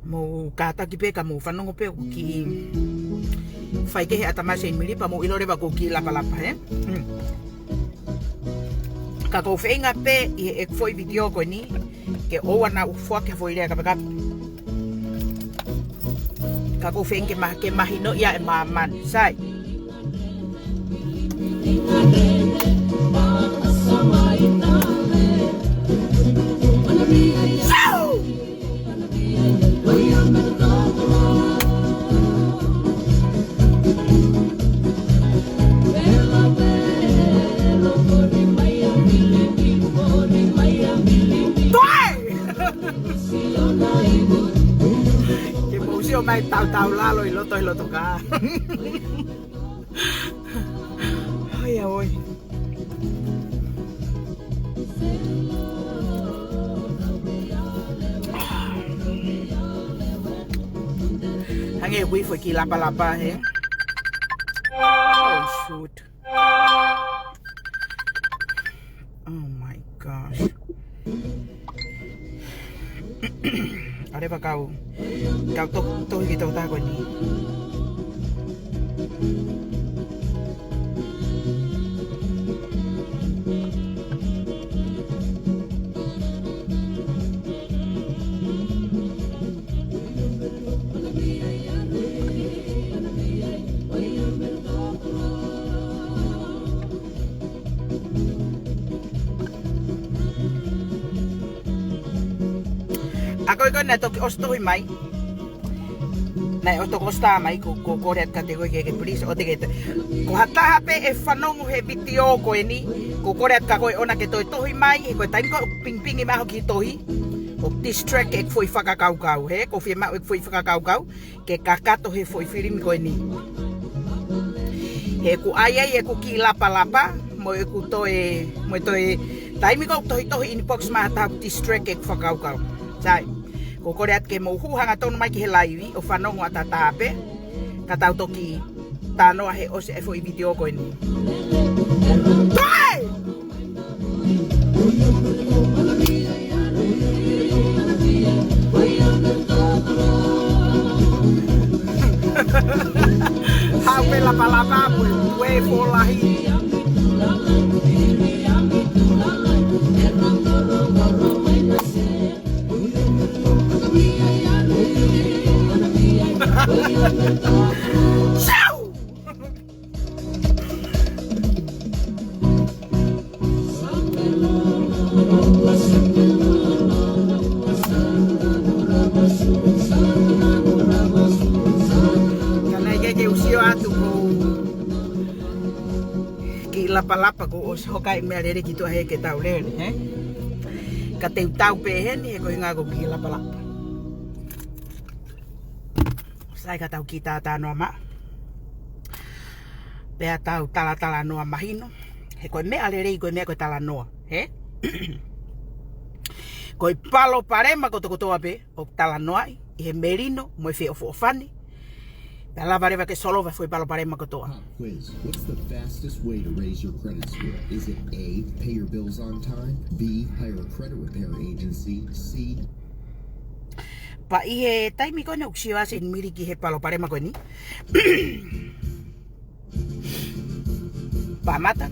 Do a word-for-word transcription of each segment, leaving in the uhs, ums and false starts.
Mou kātaki pē ka mou fanongo pē ʻoku kiʻi fai kehe ʻatamai Seinimili pea mou ʻilo leva ʻoku ou kiʻi lapalapa, hē? Mm. Ka ʻoku ou feinga pē ʻi heʻeku foʻi vitiō ko eni ke ʻoua naʻa foaki ha foʻi lea kapekape. Ka ʻoku ou feinga ke ma-, ke mahinoʻi ʻa e māmani. Sai. Toe! Ke mou sio mai tautaulalo ʻi loto, ʻi loto ka. Ai, ʻaoi. Hangē ʻoku ʻi ai foʻi kiʻi lapalapa, hē? Oh, shoot. Oh my gosh. ʻAlu leva kau, kau to-, tohi ki he tokotaha ko eni. ʻA ko ē ko ē naʻe toki ʻosi tohi mai. Naʻe ʻosi toki ʻosi tā mai, ʻoku, ʻoku ou kole atu kiate koe ke, ke please, ʻoua te ke t-, ko ha taha pē ʻe fanongo he vitiō ko eni, ʻoku ou kole atu kia koe ʻoua ke toe tohi mai, he ko e taimi ko ē ʻoku pingipingi mai hoʻo kiʻi tohi, ʻoku distract ʻeku foʻi fakakaukau, hē, ʻoku ou fiemaʻu ʻeku foʻi fakakaukau ke kakato he foʻi filimi ko eni. He ʻoku ʻi ai ʻeku kiʻi lapalapa, mo ʻeku toe, mo e toe, taimi ko ē ʻoku tohitohi inbox mai ha taha ʻoku distract ʻeku fakakaukau. Sai, ʻoku ou kole atu ke mou hū hangatonu mai ki he laivi, ʻo fanongo ʻataʻatā pē, ka tau toki talanoa he ʻosi e foʻi vitiō ko eni. Toe! Haʻu pē lapalapa mo e uefu lahi. Siau! Ka naʻe ʻikai ke u sio atu ko e kiʻi lapalapa kuo ʻosi hoka e meʻalele ki tuʻa he ke tau lele, hē? Ka te u tau pē heni he ko e ʻuhinga ko e kiʻi lapalapa. Sai, ka tau kiʻi talanoa mai. Pea tau talatalanoa mahino. He ko e meʻa lelei ko e meʻa ko e talanoa, hē? Ko e palopalema kotokotoa pē ʻoku talanoaʻi ʻi he melino mo e feʻofoʻofani. Pea lava leva ke solova e foʻi palopalema kotoa. Pop quiz. What's the fastest way to raise your credit score? Is it A, pay your bills on time? B, hire a credit repair agency? C, Pea ʻi he taimi ko eni ʻoku sio ai Seinimili ki he palopalema ko eni. Pea mata,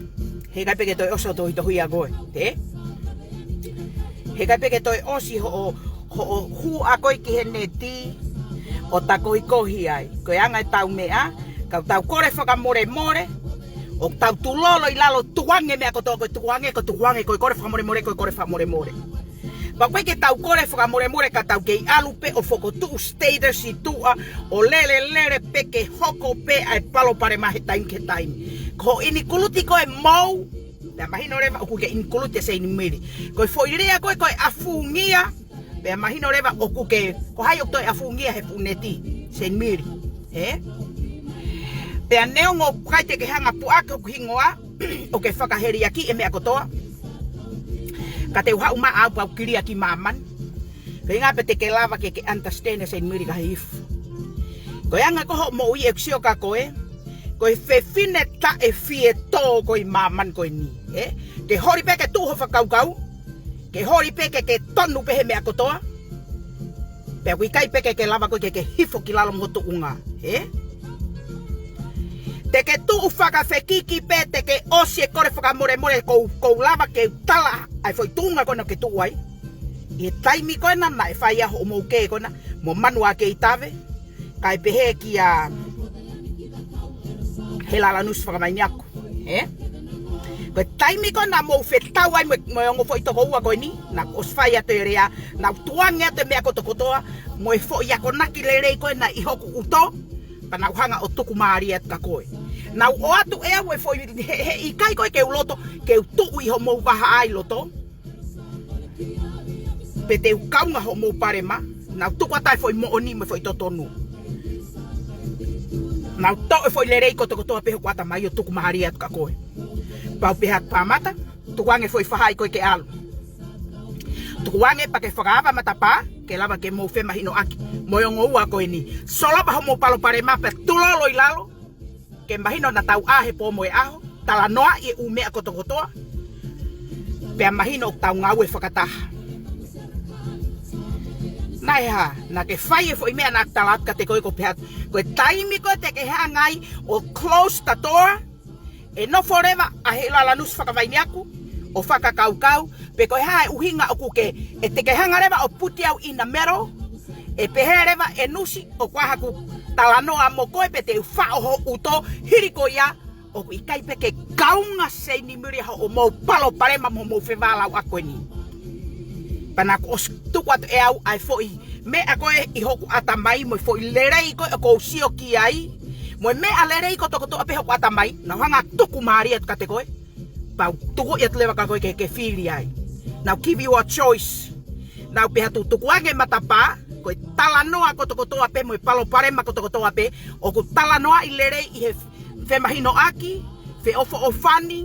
heʻikai pē ke toe ʻosi hoʻo tohitohi ʻa koe, hē? Heʻikai pē ke toe ʻosi hoʻo, hoʻo hū ʻa koe ki he neti, ʻo takohikohi ai. Ko e anga ʻetau meʻa, ka tau kole fakamolemole, ʻo tau tulolo ʻi lalo tukuange meʻa kotoa ko e tukuange, ko e tukuange, ko e kole fakamolemole, ko e kole fakamolemole. Pea ʻoku ʻikai ke tau kole fakamolemole ka tau kei ʻalu pē ʻo fokotuʻu status ʻi tuʻa ʻo lele lele pē ke hoko pē ʻa e palopalema he taimi ki he taimi. Ko e include ko ē mou, pea mahino leva ʻoku ke include ʻa Seinimili. Ko e foʻi lea ko ē ko e ʻafungia, pea mahino leva ʻoku ke, ko hai ʻoku toe ʻafungia he fuʻu neti, Seinimili. Hē? Pea neongo ʻoku ʻikai te ke hanga puʻaki hoku hingoa, ʻo ke fakaheliakiʻi e meʻa kotoa. Ka te u haʻu mai au pea u kilia ki māmani. Ko e ʻuhinga pē te ke lava ke ke understand ʻa Seinimili Kahihifo. Ko e anga ko ē hoʻo moʻui ʻeku sio kia koe, ko e fefine taʻefietō ko ē ʻi māmani ko eni, hē? Ke holi pē ke tuʻu ho fakakaukau, ke holi pē ke ke tonu pē he meʻa kotoa. Pea ʻoku ʻikai pē ke ke lava koe ke ke hifo ki lalo mo tuʻunga, ē? Te ke tuʻu fakafekiki pē, te ke ʻosi e kole fakamolemole, ʻoku ou, ʻoku ou lava ke u tala ʻa e foʻi tuʻunga ko ena ʻoku ke tuʻu ai. ʻI he taimi ko ena naʻe fai ai hoʻomou kē ko ena mo Manuakeitave, kae pehē kia Heilalanusi Fakavainiaku, ē? Ko e taimi ko ena naʻa mou fetau ai mo, mo e ongo foʻi tokoua ko eni, naʻa ku ʻosi fai atu e lea, naʻa ku tukuange atu e meʻa kotokotoa mo e foʻi akonaki lelei ko ena ʻi hoku ʻuto, pea naʻa ku hanga ʻo tuku mālie atu kia koe. Naʻa ku ʻoatu ʻe au e foʻi, he, he ʻikai ko ē ke u loto ke u tuʻu ʻi hoʻomou vahaʻa ʻi loto, pe te u kaunga hoʻomou palopalema, naʻa ku tuku atu e foʻi moʻoni mo e foʻi totonu. Naʻa ku toʻo e foʻi lelei kotokotoa pē hoku ʻatamai ʻo tuku mālie atu kia koe. Pea u pehē atu, Pāmata, tukuange e foʻi faʻahi ko ē ke ʻalu. Tukuange pea ke fakaava matapā, ke lava ke mou femahinoʻaki mo e ongo ua ko eni. Solova hoʻomou palopalema pea tulolo ʻi lalo, ke mahino naʻa tau ʻā he pō mo e ʻaho, talanoaʻi e ʻū meʻa kotokotoa, pea mahino ʻoku tau ngāue fakataha. Naʻe hā, naʻa ke fai e foʻi meʻa naʻa ku tala atu kiate koe, ʻoku ou pehē atu, ko e taimi ko ē te ke hanga ai ʻo close the door, ʻe nofo leva ʻa Heilalanusi Fakavainiaku ʻo fakakaukau pe ko e hā e ʻuhinga ʻoku ke, ʻe te ke hanga leva ʻo put au in the middle, ʻe pehē leva ʻe Nusi ʻoku ʻi ai haku talanoa mo koe pe te u faʻo ho ʻuto, hili ko ia ʻoku ʻikai pē ke kaunga Seinimili hoʻomou palopalema mo hoʻomou fevalauʻaki ko eni. Pea naʻa ku ʻosi tuku atu ʻe au ʻa e foʻi meʻa ko ē ʻi hoku ʻatamai mo e foʻi lelei ko ē ʻoku ou sio ki ai, mo e meʻa lelei kotokotoa pē hoku ʻatamai, naʻa ku hanga ʻo tuku mālie atu kiate koe. Pea u tuku atu leva kia koe ke ke fili ai. Naʻa ku give you a choice. Naʻa ku pehē atu, tukuange e matapā, ko e talanoa kotokotoa pē mo e palopalema kotokotoa pē ʻoku talanoaʻi lelei ʻi he femahinoʻaki, feʻofoʻofani,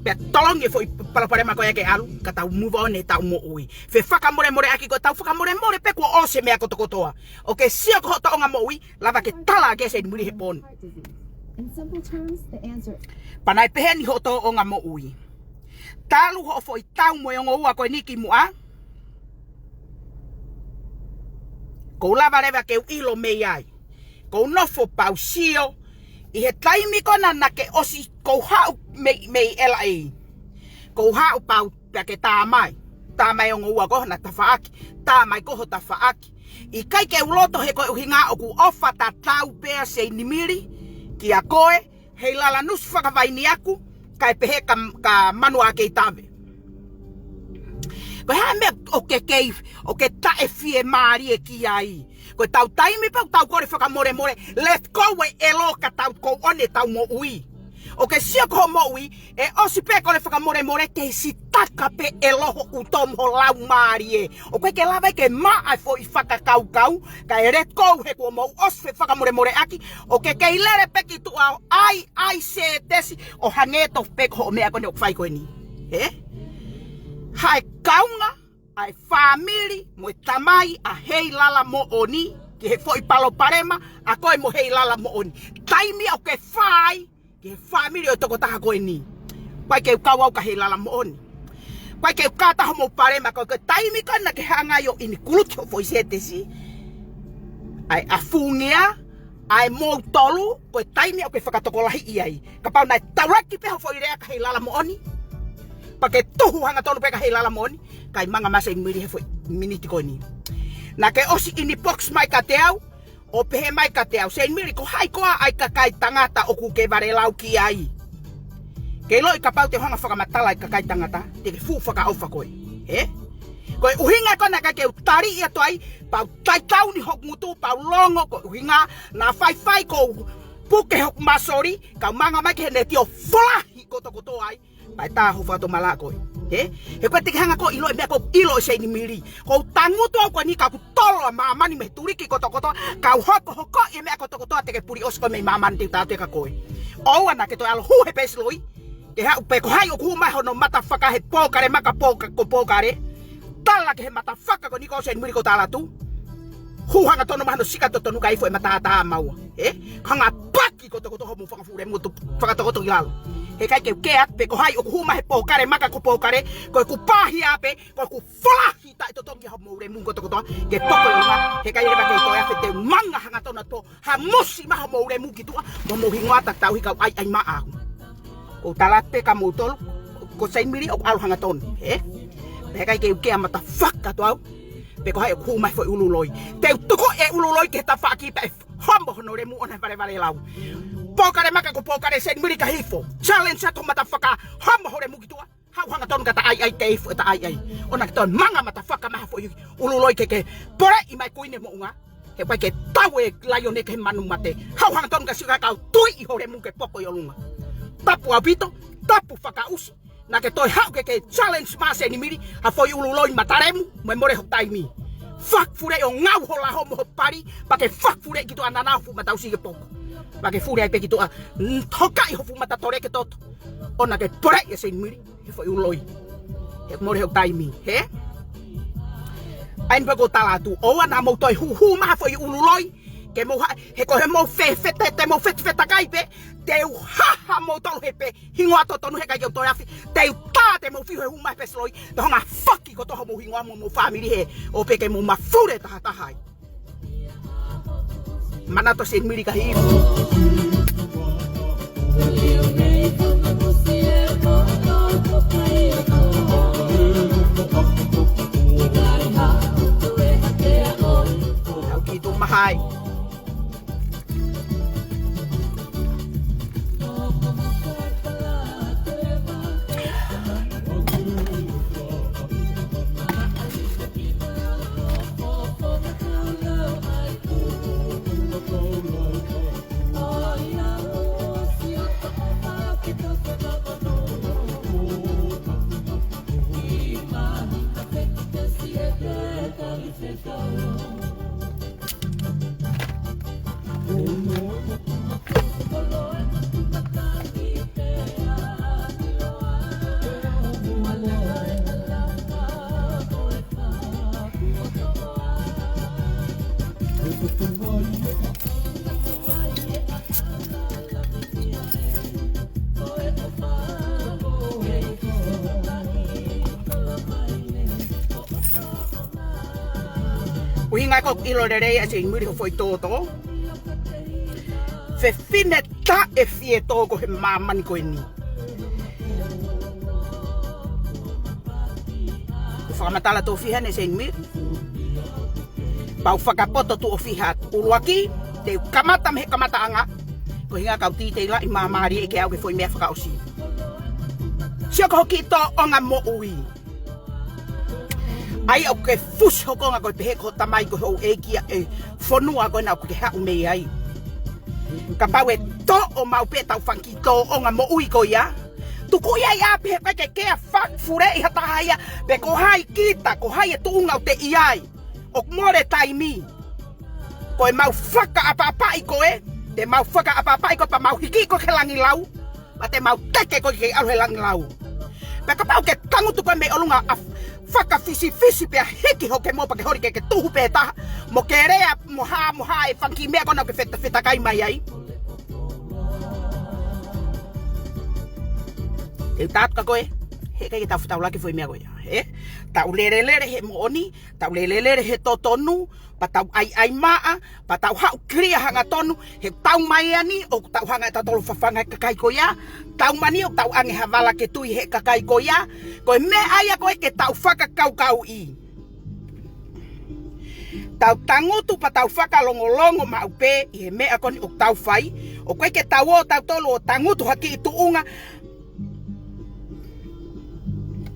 pea tolongi e foʻi palopalema ko ia ke ʻalu, ka tau move on ʻetau moʻui. Fefakamolemoleʻaki, ko ʻetau fakamolemole pē kuo ʻosi e meʻa kotokotoa. ʻOku ke sio ki hoʻo tōʻonga moʻui, lava ke tala ange Seinimili he pō ni. In simple terms, the answer. Pea naʻe pehē ni hoʻo tōʻonga moʻui. Talu hoʻo foʻi tau mo e ongo ua ko eni ki muʻa, ʻoku ou lava leva ke u ʻilo mei ai. ʻOku ou nofo pea u sio, ʻi he taimi ko ena naʻa ke ʻosi, ʻoku ou haʻu mei, mei L A. ʻOku ou haʻu pea u, pea ke tā mai. Tā mai e ongo ua ko hono tafaʻaki. Tā mai ko ho tafaʻaki. ʻIkai ke u loto he ko e ʻuhinga ʻoku ʻofa tatau pē ʻa Seinimili kia koe, Heilalanusi Fakavainiaku, kae pehē kia, kia Manuakeitave. Ko e hā e meʻa ʻoku ke kei, ʻoku ke taʻefiemālie ki ai? Ko ʻetau taimi pē ʻoku tau kole fakamolemole, let go e ʻelo ka tau go on ʻetau moʻui. ʻOku ke sio ki hoʻo moʻui, ʻe ʻosi pē kole fakamolemole ke sitaka pē ʻelo ho ʻuto mo ho laumālie. ʻOku ʻikai ke lava ke maʻa e foʻi fakakaukau, kae let go he kuo mou ʻosi fefakamolemoleʻaki, ʻoku ke kei lele pē ki tuʻa ʻo ʻai, ʻai sētesi ʻo hangē tofu pē ko hoʻo meʻa ko eni ʻoku fai ko eni. Ē? Haʻu e kaunga ʻa e fāmili mo e tamai ʻa Heilalamoʻoni ki he foʻi palopalema ʻa koe mo Heilalamoʻoni. Taimi ʻoku ke fai ki he fāmili ʻo e tokotaha ko eni. ʻOku ʻikai ke u kau au kia Heilalamoʻoni. ʻOku ʻikai ke u kata hoʻomou palopalema, ko e taimi ko ena naʻa ke hanga ai ʻo ʻinikuluti hoʻo foʻi sētesi, ʻa e ʻafungia, ʻa e moutolu, ko e taimi ʻoku ke fakatokolahiʻi ai. Kapau naʻe taulaki pē hoʻo foʻi lea kia Heilalamoʻoni, pea ke tuhu hangatonu pē kia Heilalamoʻoni, ʻikai manga mai Seinimili he foʻi miniti ko eni. Naʻa ke ʻosi inbox mai kiate au, ʻo pehē mai kiate au, Seinimili, ko hai koā ʻa e kakai tangata ʻoku ke valelau ki ai? Ke ʻiloʻi kapau te u hanga fakamatala e kakai tangata, te ke fuʻu fakaʻofa koe. Ē? Ko e ʻuhinga ko ena naʻe ʻikai ke u tali atu ai, pea u taitau ni hoku ngutu, pea u longo, ko e ʻuhinga naʻa faifai ʻoku ou puke hoku māsoli, kau manga mai ki he neti ʻo folahi kotokotoa ai, pea tā hoʻo fakatomala koe. Ē? He ʻoku ʻikai te ke hanga koe ʻo ʻilo e meʻa ʻoku ou ʻilo ʻe Seinimili. ʻOku ou tangutu au ko eni ka ʻoku tolo ʻa māmani mei he tuliki kotokotoa, kau hokohoko e meʻa kotokotoa te ke puli ʻosi koe mei māmani, te u tā atu kia koe. ʻOua naʻa ke toe ʻalu hū he pesiloi, ke haʻu pē ko hai ʻoku hū mai hono matafaka he pōkale maka pōka-, ko pōkale. Tala ki he matafaka ko eni ko Seinimili ko Talatu. Hū hangatonu mai hono sika totonu kae ifo e matātā maua. Ē? Ko e hanga paki kotokotoa hoʻomou fakafulemu atu fakatokoto ki lalo. He ʻikai ke u kea pe ko hai ʻoku hū mai he pōkale maka ko pōkale, ko ʻeku pāhia pē, ko ʻeku folahi taʻetotongi hoʻomou lemu kotokotoa, ke poko ʻi ʻolunga, he ʻikai leva ke toe afe te manga hangatonu atu ha musi mai hoʻomou lemu ki tuʻa, mo hoʻomou hingoa tatau hikau ai ai maʻa au. Ko u tala pē kia moutolu, ko Seinimili ʻoku ʻalu hangatonu, ē? Pea ʻikai ke u kea mata faka atu au, pe ko hai ʻoku hū mai foʻi ʻulu loi. Te u tuku e ʻulu loi ki he tafaʻaki pea ʻe homo hono lemu ʻona he valevale lau. Pōkale maka ko pōkale Seinimili ka hifo. Challenge atu mata faka homo ho lemu ki tuʻa. Haʻu hangatonu ka ta ʻai ʻai ke ifo e ta ʻai ʻai. ʻOua ke toe manga mata faka mai ha foʻi ʻulu loi ke ke poleʻi mai kuini moʻunga. He ʻikai ke tau e laione ki he manu mate. Haʻu hangatonu ka sika kau tui ʻi ho lemu ke poko ʻi ʻolunga. Tapu ʻaupito, tapu fakaʻusi. Naʻa ke toe haʻu ke ke challenge mai Seinimili, ha foʻi ʻulu loi mata lemu, mo e mole hoku taimi. Fakafuleʻi ʻo ngau ho laho mo ho pali, pea ke fakafuleʻi ki tuʻa naʻa nau fuʻu mata usi ke poko. Pea ke fuli ai pē ki tuʻa, mm, hokaʻi ho fuʻu mata tole ke toto. ʻOua ke poleʻi ʻe Seinimili he foʻi ʻulu loi. He mole hoku taimi, hē? ʻA eni pē ko u tala atu, ʻoua naʻa mou toe hūhū mai ha foʻi ʻulu loi, ke mou ha, he ko hoʻomou fe, fe, te, te mou fe, fetakai pē, te u haha moutolu he pē, hingoa totonu he ʻikai ke u toe afe, te u tā te mou fiu he hū mai he pesi loi, te u hanga faki kotoa hoʻomou hingoa mo hoʻomou fāmili he, ʻo pē ke mou mafule tahataha ai. Manatu Seinimili ka hifo. Au ki tu mahai. ʻUhinga ko e ʻilo lelei ʻa Seinimili ho foʻi toto. Fefine taʻe fie tō ko he māmani ko eni. Ko e fakamatala tofiha eni Seinimili. Pea u fakapoto tuʻo fiha atu. ʻUluaki, te u kamata mei he kamataʻanga. Ko e ʻuhinga kau titeilaʻi māmālie ke aʻu ki he foʻi meʻa fakaʻosi. Sio ko hoku kiʻi tōʻonga moʻui. ʻAi ʻoku ke fusi ho konga ko e pehē ko e tamai ko e houʻeiki ʻa e fonua ko ena ʻoku ke haʻu mei ai. Kapau ʻe toʻo maʻu pē ʻetau fanga kiʻi tōʻonga moʻui ko ia. Tuku ia ia pē he ʻikai ke ke fakafuleʻi ha taha ia. Pe ko hai kita, ko hai e tuʻunga ʻoku te ʻi ai. ʻOku mole taimi. Ko ʻemau fakaʻapaʻapaʻi koe, te mau fakaʻapaʻapaʻi koe pea mau hiki koe ki he langi lau, pea te mau teke koe ke ʻalu he langi lau. Pea kapau ʻoku ke tangutu koe mei ʻolunga ʻo fakafisifisi pea hiki hoʻo kemo pea ke holi ke ke tuhu pē taha, mo ke lea mo hā mo hā e fanga kiʻi meʻa ko ena ʻoku ke feta, fetakai mai ai. Te u tala atu kia koe, he ʻikai ke tau fetaulaki foʻi meʻa ko ia, ē? Tau lelelele he moʻoni, tau lelelele he totonu, pea tau ʻaiʻai maʻa, pea tau haʻu clear hangatonu, he tau mai eni, ʻoku tau hanga ʻe tautolu ʻo fafanga e kakai ko ia, tau mai eni ʻoku tau ʻange ha vala ke tui he kakai ko ia, ko e meʻa ia ko ē ke tau fakakaukauʻi. Tau tangutu pea tau fakalongolongo maʻu pē ʻi he meʻa ko eni ʻoku tau fai, ʻoku ʻikai ke tau ō tautolu ʻo tangutu ha kiʻi tuʻunga,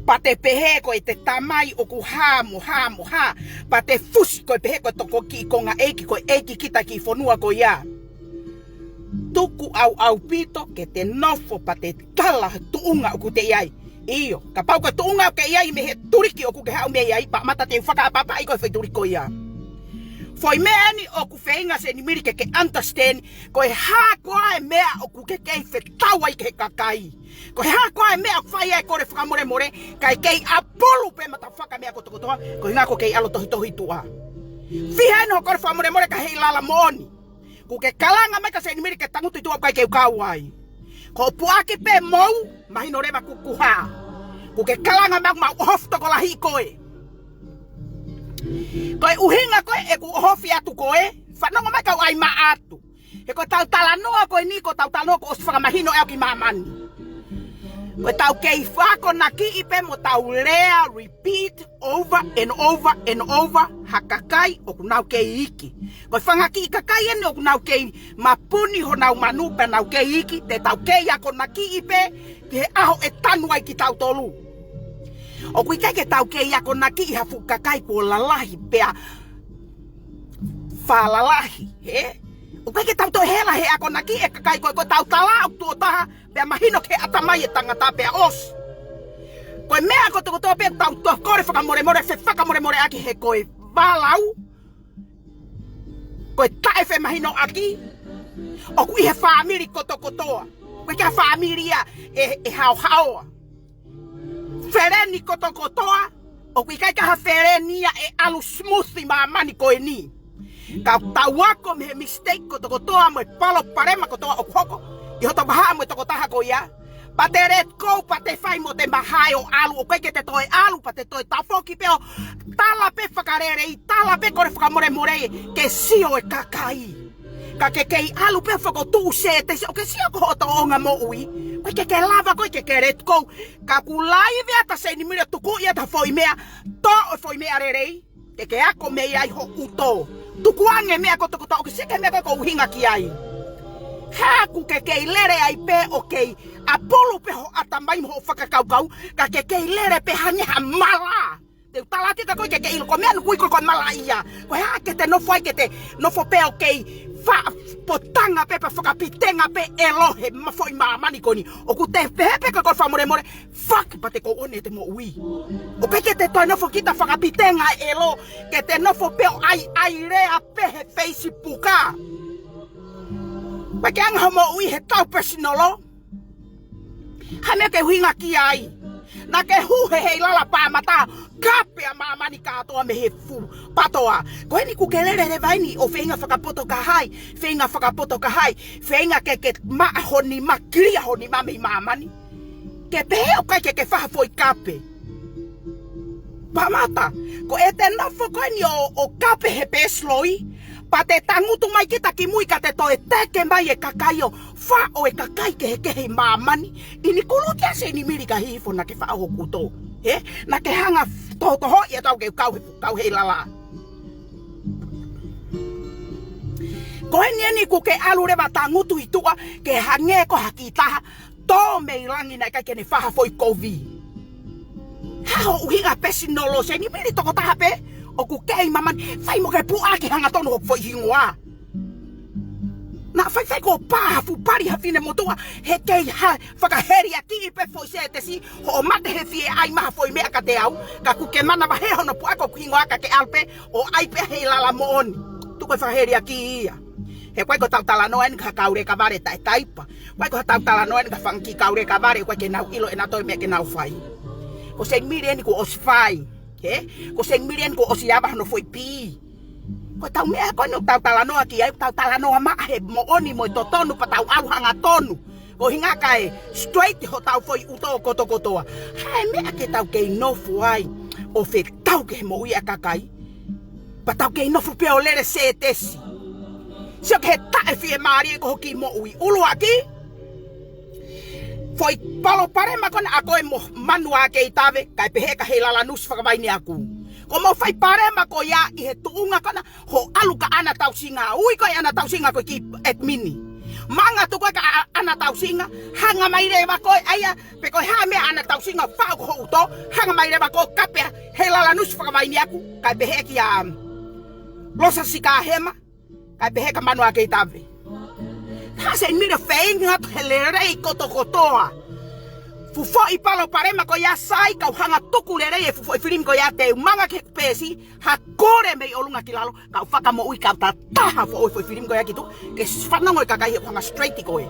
pea te pehē ko ʻete tamai ʻoku hā mo hā mo hā. Pea te fusi ko e pehē ko e toko kiʻi konga ʻeiki, ko e ʻeiki kita kiʻi fonua ko ia. Tuku ʻaupito ke te nofo pea te tala tuʻunga ʻoku te ʻi ai. ʻIo, kapau ko e tuʻunga ʻoku ke ʻi ai mei he tuliki ʻoku ke haʻu mei ai, pea mata te u fakaʻapaʻapaʻi koe foʻi tuliki ko ia. Foʻi meʻa eni ʻoku feinga Seinimili ke ke understand, ko e hā koā e meʻa ʻoku ke kei fetau ai ki he kakai. Ko e hā koā e meʻa ʻoku fai ai e kole fakamolemole, kae kei ʻapulu pē mata faka meʻa kotokotoa, ko e ʻuhinga ʻoku kei ʻalu tohitohi tuʻa. Fiha eni hoʻo kole fakamolemole kia Heilala Moʻoni. Kuo ke kalanga mai kia Seinimili ke tangutu ʻi tuʻa, ʻoku ʻikai ke u kau ai. Ko e puʻaki pē mou, mahino leva kuo kuha. Kuo ke kalanga mai, mau ʻohofi tokolahi koe. Ko e ʻuhinga ko ē ʻeku ʻohofi atu koe, fanongo mai kau ʻai maʻa atu. He ko ʻetau talanoa ko eni, ko ʻetau talanoa kuo ʻosi fakamahino ʻe au ki māmani. Ko ʻetau kei fakakonakiʻi pē mo tau lea, repeat, over and over and over, ha kakai ʻoku nau kei iiki. Ko e fanga kiʻi kakai eni ʻoku nau kei mapuni honau manu pea nau kei iiki, te tau kei akonakiʻi pē ki he ʻaho ʻe tanu ai kitautolu. ʻOku ʻikai ke tau kei akonakiʻi ha fuʻu kakai kuo lalahi pea fālalahi, hē? ʻOku ʻikai ke tau toe hela he akonakiʻi e kakai ko ē, ko ʻetau tala ʻoku tuʻo taha, pea mahino ki he ʻatamai e tangata pea ʻosi. Ko e meʻa kotokotoa pē ʻoku tau toe kole fakamolemole, fefakamolemoleʻaki he ko e valau, ko e taʻefemahinoʻaki, ʻoku ʻi he fāmili kotokotoa. ʻOku ʻikai ke fāmili ia ʻe, ʻe haohaoa. Feleni kotokotoa, ʻoku ʻikai ke ha feleni ia ʻe ʻalu smooth ʻi māmani ko eni. Ka tau ako mei he mistake kotokotoa mo e palopalema kotoa ʻoku hoko ʻi hoto vahaʻa mo e tokotaha ko ia. Pea te let go, pea te fai mo te mahae ʻo ʻalu, ʻoku ʻikai ke te toe ʻalu, pea te toe tafoki pē ʻo tala pē fakalelei, tala pē kole fakamolemole ke sio e kakai. Ka ke kei ʻalu pē fokotuʻu sētesi, ʻo ke sio ko hoʻo tōʻonga moʻui. ʻOku ʻikai ke ke lava koe ke ke let go. Ka kuo laivi atu ʻa Seinimili ʻo tukuʻi atu ha foʻi meʻa, toʻo e foʻi meʻa lelei, ke ke ako mei ai hoʻo ʻuto. Tukuange meʻa kotokotoa, ʻoku ke sio ki he meʻa ko ē ʻoku ou ʻuhinga ki ai. He ʻoku ke kei lele ai pē ʻo kei ʻapulu pē ho ʻatamai mo hoʻo fakakaukau, ka ke kei lele pē hangē ha mala. Te u tala atu kia koe ke ke ʻilo ko e meʻa ʻoku ui ko ē ko e malaʻia. Ko e hā ke te nofo ai, ke te nofo pē ʻo kei fakapotanga pē, pea fakapitenga pē ʻelo he ma-, foʻi māmani ko eni. ʻOku te pehē pē ko e kole fakamolemole, fuck, pea te go on ʻete moʻui. ʻOku ʻikai ke te toe nofo kita fakapitenga ʻelo, ke te nofo pē ʻo ʻai, ʻai lea pē he Facebook. ʻOku ʻikai ke anga hoʻo moʻui he tau personal. Ha meʻa ke ʻuhinga ki ai. Naʻa ke hū he Heilala Pāmata, kape ʻa māmani kātoa mei he fuʻu PATOA. Ko eni kuo ke lele leva eni ʻo feinga fakapoto kahaʻi, feinga fakapoto kahaʻi, feinga ke ke maʻa ho nima, kilia ho nima mei māmani. Ke pehē ʻoku ʻikai ke ke fai ha foʻi kape. Pāmata, ko ʻete nofo ko eni ʻo, ʻo kape he pesiloi, pea te tangutu mai kita ki mui ka te toe teke mai e kakai ʻo faʻo e kakai kehekehe ʻi māmani. ʻInikuluki ʻa Seinimili ka hihifo naʻa ke faʻo hoku ʻuto. Hē? Naʻa ke hanga tohotohoʻi atu au ke kau he, kau Heilala. Ko eni eni kuo ke ʻalu leva tangutu ʻi tuʻa, ke hangē ko ha kiʻi taha tō mei langi naʻe ʻikai ke ne fai ha foʻi kovi. Hā hoʻo ʻuhinga personal ʻo Seinimili tokotaha pē ʻoku kei ʻi māmani, fai mo ke puʻaki hangatonu hoku foʻi hingoa. Naʻa faifai ko e pā ha fuʻu pali ha finemotuʻa, he kei ha fakaheliakiʻi pē foʻi sētesi, hoʻo mate he fie ʻai mai ha foʻi meʻa kiate au, ka kuo ke manavahē hono puʻaki hoku hingoa ka ke ʻalu pē ʻo ʻai pē Heilala Moʻoni. Tuku e fakaheliakiʻi ia. He ʻoku ʻikai ko ʻetau talanoa eni ki ha kau leka vale taʻetaipa. ʻOku ʻikai ko ʻetau talanoa eni ki ha fanga kiʻi kau leka vale, ʻoku ʻikai ke nau ʻilo ʻe nautolu e meʻa ke nau fai. Ko Seinimili eni kuo ʻosi fai. Hē? Ko Seinimili eni kuo ʻosi ava hono foʻi pī. Ko ʻetau meʻa ko eni ʻoku tau talanoa ki ai, tau talanoa maʻa he moʻoni mo e totonu pea tau ʻalu hangatonu. Ko e ʻuhinga kae straight hotau foʻi ʻuto kotokotoa. Hā e meʻa ke tau kei nofo ai ʻo fetau ki he moʻui ʻa e kakai, pea tau kei nofo pē ʻo lele sētesi. Sio ki he taʻefiemālie ko hoʻo kiʻi moʻui. ʻUluaki, foʻi palopalema ko ena ʻa koe mo Manuakeitave, kae pehē kia Heilala Nusi Fakavainiaku. Ko hoʻomou fai palema ko ia ʻi he tuʻunga ko ena hoʻo ʻalu kia ʻAna Tausinga, ui koe ʻAna Tausinga ko e kiʻi admin. Manga atu koe kia ʻAna Tausinga, hanga mai leva koe ʻa ia, pe ko e hā e meʻa ʻa ʻAna Tausinga ʻoku faʻo ki hoʻo ʻuto, hanga mai leva koe ʻo kape ʻa Heilala Nusi Fakavainiaku, kae pehē kia Losa Sikahema, kae pehē kia Manuakeitave. Hā Seinimili ʻo feinga atu he lelei kotokotoa. Fuʻu foʻi palopalema ko ia sai, kau hanga tuku lelei e fuʻu foʻi filimi ko ia, te u manga ki he peesi, ha kole mei ʻolunga ki lalo, kau fakamoʻui, kau tataha foʻi foʻi filimi ko ia ki tuʻa, ke fanongo e kakai heʻeku hanga straight koe.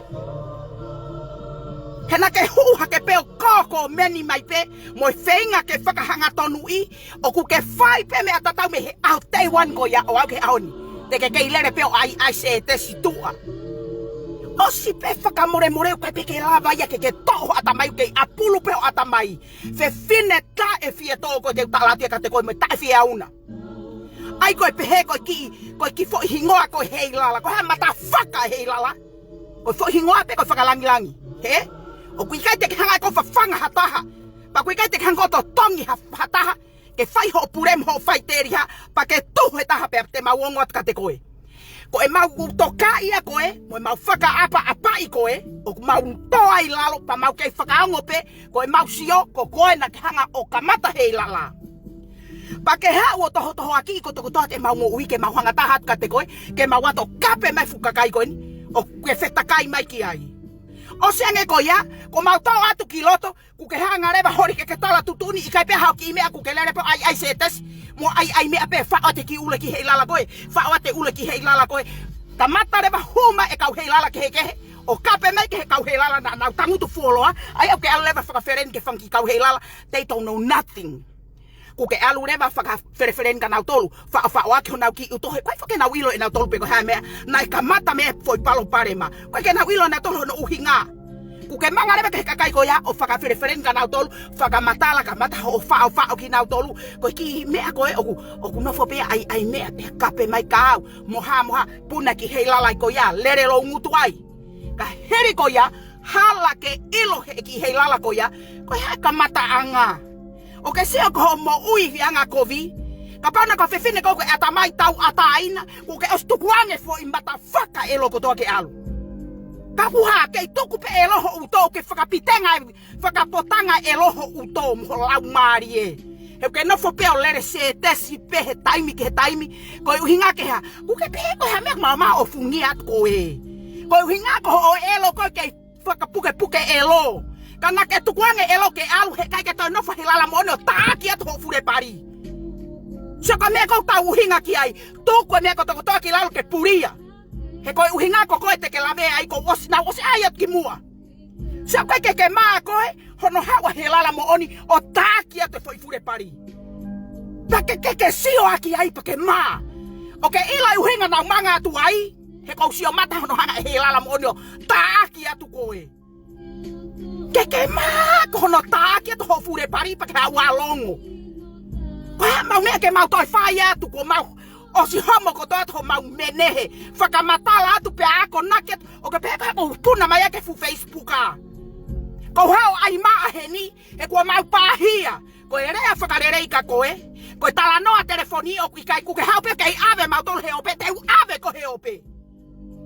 He naʻa ke hū hake pē ʻo kōkōmeni mai pē, mo e feinga ke fakahangatonuʻi, ʻoku ke fai pē meʻa tatau mei he ʻaho day one ko ia ʻo aʻu ki he ʻaho ni. Te ke kei lele pē ʻo ʻai ʻai se tesi tuʻa. ʻOsi pē fakamolemole ʻoku ʻikai pē ke lava ia ke ke toʻo ho ʻatamai, kei ʻapulu pē ho ʻatamai. Fefine taʻefietō koe, te u tala atu ia kiate koe mo e taʻefieauna. ʻAi ko e pehē ko e kiʻi, ko e kiʻi foʻi hingoa ko e Heilala, ko e hā e mata faka e Heilala? Ko e foʻi hingoa pē ko e fakalangilangi. Hē? ʻOku ʻikai te ke hanga ʻe koe ʻo fafanga ha taha. Pea ʻoku ʻikai te ke hanga ʻo totongi ha, ha taha. Ke fai hoʻo pule mo hoʻo faʻiteliha, pea ke tuhu he taha pea te mau ongo atu kiate koe. Ko ʻemau tokaʻi ʻa koe, mo ʻemau fakaʻapaʻapaʻi koe, ʻoku mau tō ai lalo pea mau kei fakaongo pē, ko ʻemau sio, ko koe naʻa ke hanga ʻo kamata Heilala. Pea ke haʻu ʻo tohotohoakiʻi kotokotoa ʻemau moʻui ke mau hanga taha atu kiate koe, ke mau ō atu ʻo kape mai e fuʻu kakai ko eni, ʻo ke fetakai mai ki ai. ʻOsi ange ko ia, ko ʻemau tō atu ki loto, ʻoku ke hanga leva ʻo holi ke ke tala tuʻutuʻuni, ʻikai pē ha kiʻi meʻa, ʻoku ke lele pē ʻo ʻai ʻai se tesi, mo ʻai ʻai meʻa pē, faʻo atu e kiʻi ʻulu ki Heilala ko ē, faʻo atu e ʻulu ki Heilala ko ē. Kamata leva ʻo hū mai e kau Heilala kehekehe, ʻo kape mai ki he kau Heilala naʻa nau tangutu fuoloa, ʻa ia ʻoku ke ʻalu leva ʻo fakafeleni ki he fanga kiʻi kau Heilala, they don't know nothing. ʻOku ke ʻalu leva ʻo fakafelefeleni kia nautolu, faʻofaʻo ʻaki honau kiʻi ʻuto, he ʻoku ʻikai foki ke nau ʻilo ʻe nautolu pe ko e hā e meʻa naʻe kamata mei ai e foʻi palopalema. ʻOku ʻikai ke nau ʻilo ʻe nautolu hono ʻuhinga. ʻOku ke manga leva ki he kakai ko ia ʻo fakafelefeleni kia nautolu, fakamatala, kamata hoʻo faʻofaʻo kinautolu. Ko e kiʻi meʻa ko ē ʻoku, ʻoku nofo pē ia ʻo ʻai ʻai meʻa pea kape mai kia au, mo hā mo hā, puna e kiʻi Heilala ko ia, lele loungutu ai. Ka hili ko ia, hala ke ʻilo ʻe he kiʻi Heilala ko ia, ko e hā e kamataʻanga. ʻOku ke sio ko hoʻo moʻui he anga kovi. Kapau naʻa ko e fefine ko ē ko e ʻatamai tauʻatāina, ʻoku ke ʻosi tukuange e foʻi mata faka ʻelo kotoa ke ʻalu. Ka ʻoku hā, kei tuku pē ʻelo hoʻo ʻuto, ʻoku ke fakapitenga e, fakapotanga e ʻelo hoʻo ʻuto mo ho laumālie. He ʻoku ke nofo pē ʻo lele se tesi pē he taimi ki he taimi, ko e ʻuhinga ke hā, ʻoku ke pehē ko e hā e meʻa ʻoku maumau ʻo fungi atu koe. Ko e ʻuhinga ko hoʻo ʻelo ko ē kei fakapukepuke ʻelo. Ka naʻa ke tukuange e ʻelo ke ʻalu, he ʻikai ke toe nofo Heilala moʻoni ʻo taʻaki atu hoʻo fule pali. Sio ko e meʻa ʻoku tau ʻuhinga ki ai, tuku e meʻa kotokotoa ki lalo ke pulia. He ko e ʻuhinga ko koe te ke lavea ai, kuo ʻosi, nau ʻosi ʻai atu ki muʻa. Sio ko ē ke ke mā koe, hono haʻu ʻa Heilala moʻoni ʻo taʻaki atu e foʻi fule pali. Pea ke, ke, ke sio ʻaki ai pea ke mā. ʻOku ke ʻilo e ʻuhinga naʻa nau manga atu ai, he kuo u sio mata hono hanga ʻe Heilala moʻoni ʻo taʻaki atu koe. Ke ke mā ko hono taʻaki atu hoʻo fule pali pea ke haʻu ʻo longo. Ko e hā ʻemau meʻa ke mau toe fai atu, kuo mau ʻosi homo kotoa atu homau menehe. Fakamatala atu pea akonaki atu, ʻoku ke pehē ko e hā ʻoku puna mai ʻaki e fuʻu Facebook ā. Ko e hā ʻoku ʻai mai heni, he kuo mau pāhia. Ko e lea fakalelei kia koe, ko e talanoa telefoni ʻoku ʻikai, ʻoku ke haʻu pē kei ʻave mautolu he ope, te u ʻave koe he ope.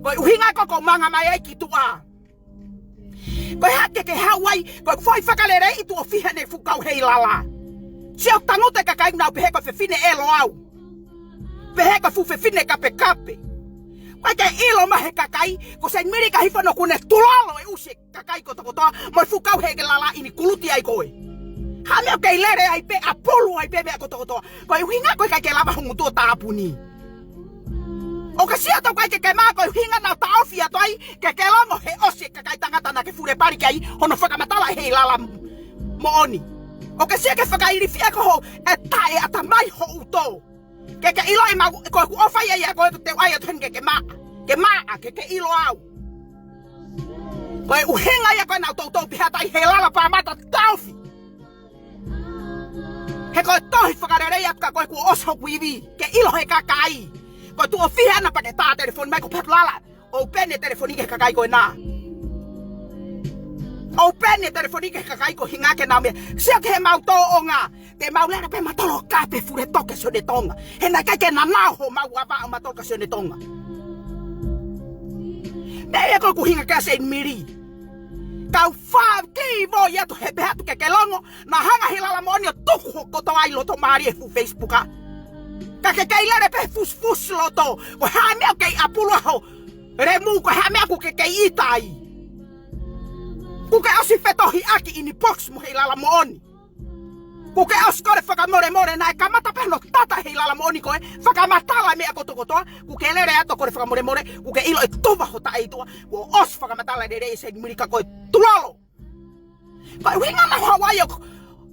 Ko e ʻuhinga ko ē ʻoku ou manga mai ai ki tuʻa. Ko e hā ke ke haʻu ai, ko e foʻi fakalelei ʻi tuʻo fiha ʻene fuʻu kau Heilala. Sio tangutu e kakai ʻoku nau pehē ko e fefine ʻelo au. Pehē ko e fuʻu fefine kapekape. ʻOku ʻikai ke ʻilo mai ʻe he kakai, ko Saint Mary ka hifo no kune tulolo e ʻusi e kakai kotokotoa, mo e fuʻu kau Heilala ʻi he kuluti ai ko ē. Hā e meʻa ʻoku ke lele ai pē, ʻapulu ai pē meʻa kotokotoa. Ko e ʻuhinga ko e ʻikai ke lava ho ngutu ʻo tāpuni. ʻOku ke sio atu ʻoku ʻikai ke ke mā, ko e ʻuhinga naʻa ku taʻofi atu ai, ke ke longo he ʻosi e kakai tangata naʻa ke fule pali ki ai, hono fakamatala ʻe Heilala moʻoni. ʻOku ke sio ki he fakailifia ko hoʻo, e taʻeʻatamai hoʻo ʻuto. Ke ke ʻilo ʻemau, ko ʻeku ʻofa ia ʻiate koe, te u ʻai atu heni ke ke mā, ke mā, ke ke ʻilo au. Ko e ʻuhinga ia ko ē naʻa ku toutou pehē atu ai Heilala pea mata taʻofi. He ko e tohi fakalelei atu kia koe kuo ʻosi hoku ivi, ke ʻilo ʻe he kakai. Ko e tuʻo fiha ʻana pea ke tā telefoni mai ko Petulala. Open e telefoni ki he kakai ko ena. Open e telefoni ki he kakai ko e ʻuhinga ke nau meʻa. Sio ki heʻemau tōʻonga. Te mau lele pē mautolu ʻo kape fule toke Sione Tonga. He naʻe ʻikai ke nanao homau ava ʻo mautolu kia Sione Tonga. Meʻa ia ko ē ʻoku ʻuhinga kia Saint Mary. Kau fā ki vo ia tu he pehē atu ke ke longo, naʻa hanga ʻe Heilala moʻoni ʻo tuku hoʻo kotoa ʻi loto mālie he fuʻu Facebook ā. Ka ke kei lele pē fusifusi loto, ko e hā e meʻa ʻoku kei ʻapulu ai ho lemu, ko e hā e meʻa ʻoku ke kei ʻita ai. ʻOku ke ʻosi fetohiʻaki inbox mo Heilala moʻoni. ʻOku ke ʻosi kole fakamolemole, naʻe kamata pē hono tata ʻe Heilala moʻoni koe, fakamatala e meʻa kotokotoa, ʻoku ke lele atu ʻo kole fakamolemole, ʻoku ke ʻilo ʻe tuva ho taʻeʻitua, kuo ʻosi fakamatala lelei ʻe Saint Mary kia koe, tulolo. Ko e ʻuhinga naʻa ku haʻu ai ʻo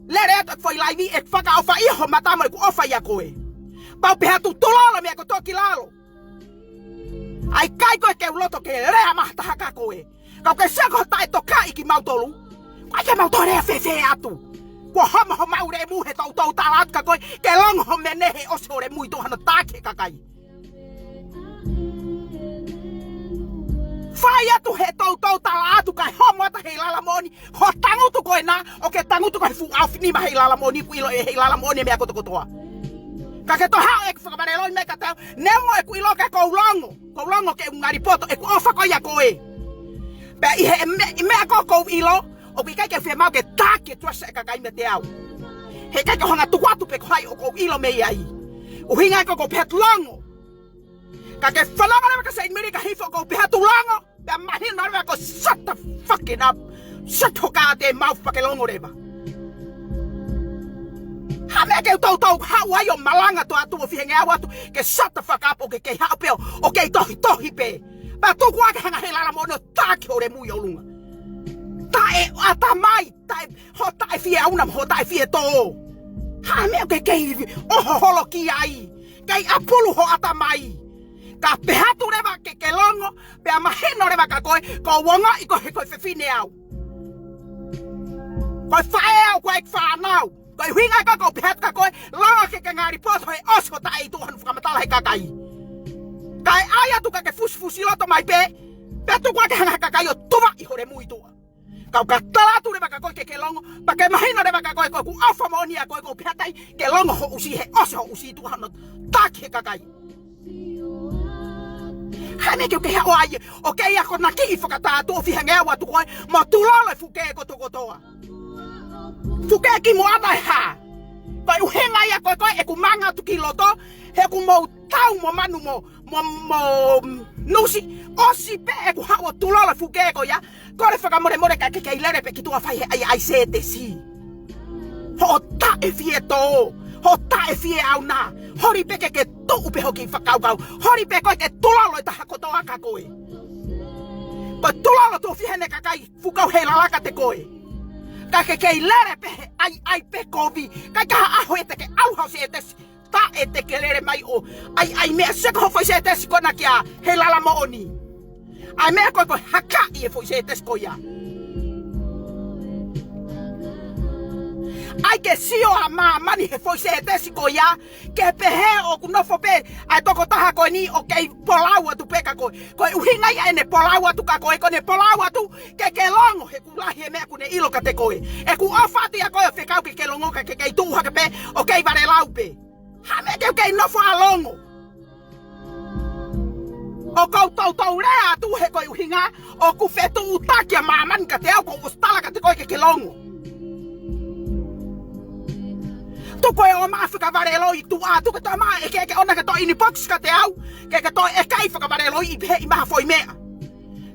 lele atu e foʻi laivi ʻeku fakaʻofa ʻi ho mata mo ʻeku ʻofa ʻia koe. Pea u pehē atu tulolo meʻa kotoa ki lalo. ʻAi kai koe ke u loto ke lea mai ha taha kia koe. Ka ke sio ko ho taʻetokaʻi kimautolu. ʻAi ke mau toe lea fēfē atu. Kuo homo homau lemu he toutou tala atu kia koe ke longo ho meʻa he ʻosi ho lemu ʻi tuʻa hono taki he kakai. Fai atu he toutou tala atu kae homo atu he lala moʻoni. Ko e tangutu ko ena, ʻoku ke tangutu ko e fuʻu ʻaofinima he lala moʻoni, ʻoku ʻilo ʻe he lala moʻoni meʻa kotokotoa. Ka ke toe haʻu ʻo fakavaleloi mai kiate au, neongo ʻeku ʻilo ʻoku ke ʻikai ke u longo, ʻoku ou longo ke u ngali poto, ʻeku ʻofa ko ia ʻia koe. Pea ʻi he me-, ʻi he meʻa ko ē ʻoku ou ʻilo, ʻoku ʻikai ke fiemaʻu ke taki e trust e kakai meiate au. He ʻikai ke u hanga ʻo tuku atu pe ko hai ʻoku ou ʻilo mei ai. ʻUhinga ko ē ʻoku ou pehē atu longo. Ka ke fanongo leva kia Seinimili ka hifo ʻoku ou pehē atu longo. Pea mahino leva ko e shut the fucking up. Shut ho goddamn mouth pea ke longo leva. Ha meʻa ke u toutou haʻu ai ʻo malanga atu ʻo fihenge au atu ke shut the fuck up ʻo ke kei haʻu pē ʻo, ʻo kei tohitohi pē. Pea tuku ā ke hanga he lala moʻoni ʻo taki ho lemu ʻi ʻolunga. Taʻeʻatamai, taʻe, ho taʻefieʻauna, ho taʻefietō. Ha meʻa ʻoku ke kei ʻohoholo ki ai. Kei ʻapulu ho ʻatamai. Ka pehē atu leva ke ke longo, pea mahino leva kia koe, ko e uongo ʻi ko e, ko e fefine au. Ko e faʻē au, ko e fānau. Ko e ʻuhinga ko ē ʻoku ou pehē atu kia koe, longo ke ke ngali poto he ʻosi ho taʻe ʻi tuʻa hono fakamatala he kakai. Kae ʻai atu ka ke fusifusi loto mai pē, pea tuku ā ke hanga he kakai ʻo tuvaʻi ho lemu ʻi tuʻa. Ka u ka tala atu leva kia koe ke ke longo, pea ke mahino leva kia koe ko ʻeku ʻofa moʻoni ʻia koe ʻoku ou pehē atu ai ke longo ho ʻusi he ʻosi ho ʻusi ʻi tuʻa hono taki he kakai. Ha meʻa ke u kei haʻu ai, ʻo kei akonakiʻi fakatātā ʻo fihenge au atu koe, mo tulolo e fuʻu kē kotokotoa. Fuʻu kē kimuʻa mai hā. Ko e ʻuhinga ia ko ē ko ē ʻeku manga atu ki loto, he ʻoku mou tau mo manu mo, mo, mo, nusi, ʻosi pē ʻeku haʻu ʻo tulolo e fuʻu kē ko ia, kole fakamolemole ka ke kei lele pē ki tuʻa fai he ʻaiʻai sētesi. Hoʻo taʻefietō, hoʻo taʻefieʻauna, holi pē ke ke tuʻu pē hoʻo kiʻi fakakaukau, holi pē koe ke tulolo e taha kotoa kia koe. Ko e tulolo tuʻo fiha ʻene kakai fuʻu kau he lala kiate koe. Ka ke kei lele pē he ʻaiʻai pē kovi, ʻikai ke ha ʻaho ʻe te ke ʻalu haʻo sētesi, taʻe te ke lele mai ʻo ʻaiʻai meʻa seko hoʻo foʻi sētesi ko ena kia he lala moʻoni. ʻAi meʻa ko ē ko e hakaʻi e foʻi sētesi ko ia. ʻAi ke sio ʻa māmani he foʻi sētesi ko ia, ke pehē ʻoku nofo pē ʻa e tokotaha ko eni ʻo kei polau atu pē kia koe. Ko e ʻuhinga ia ʻene polau atu kia koe, ko ʻene polau atu ke ke longo he ʻoku lahi e meʻa ʻoku ne ʻilo kiate koe. ʻEku ʻofa atu ʻia koe ʻo fekau ke ke longo ka ke kei tuʻu hake pē ʻo kei valelau pē. Ha meʻa ke u kei nofo ʻo longo. ʻOku ou toutou lea atu he ko e ʻuhinga ʻoku fetuʻutaki ʻa māmani kiate au kuo u ʻosi tala kiate koe ke ke longo. Tuku e ō mai ʻo fakavaleloi ʻi tuʻa, tuku e tama ʻe ke, ke ʻoua ke toe inbox kiate au, ke ke toe ʻeke ai fakavaleloi ʻi pehē ʻi maha foʻi meʻa.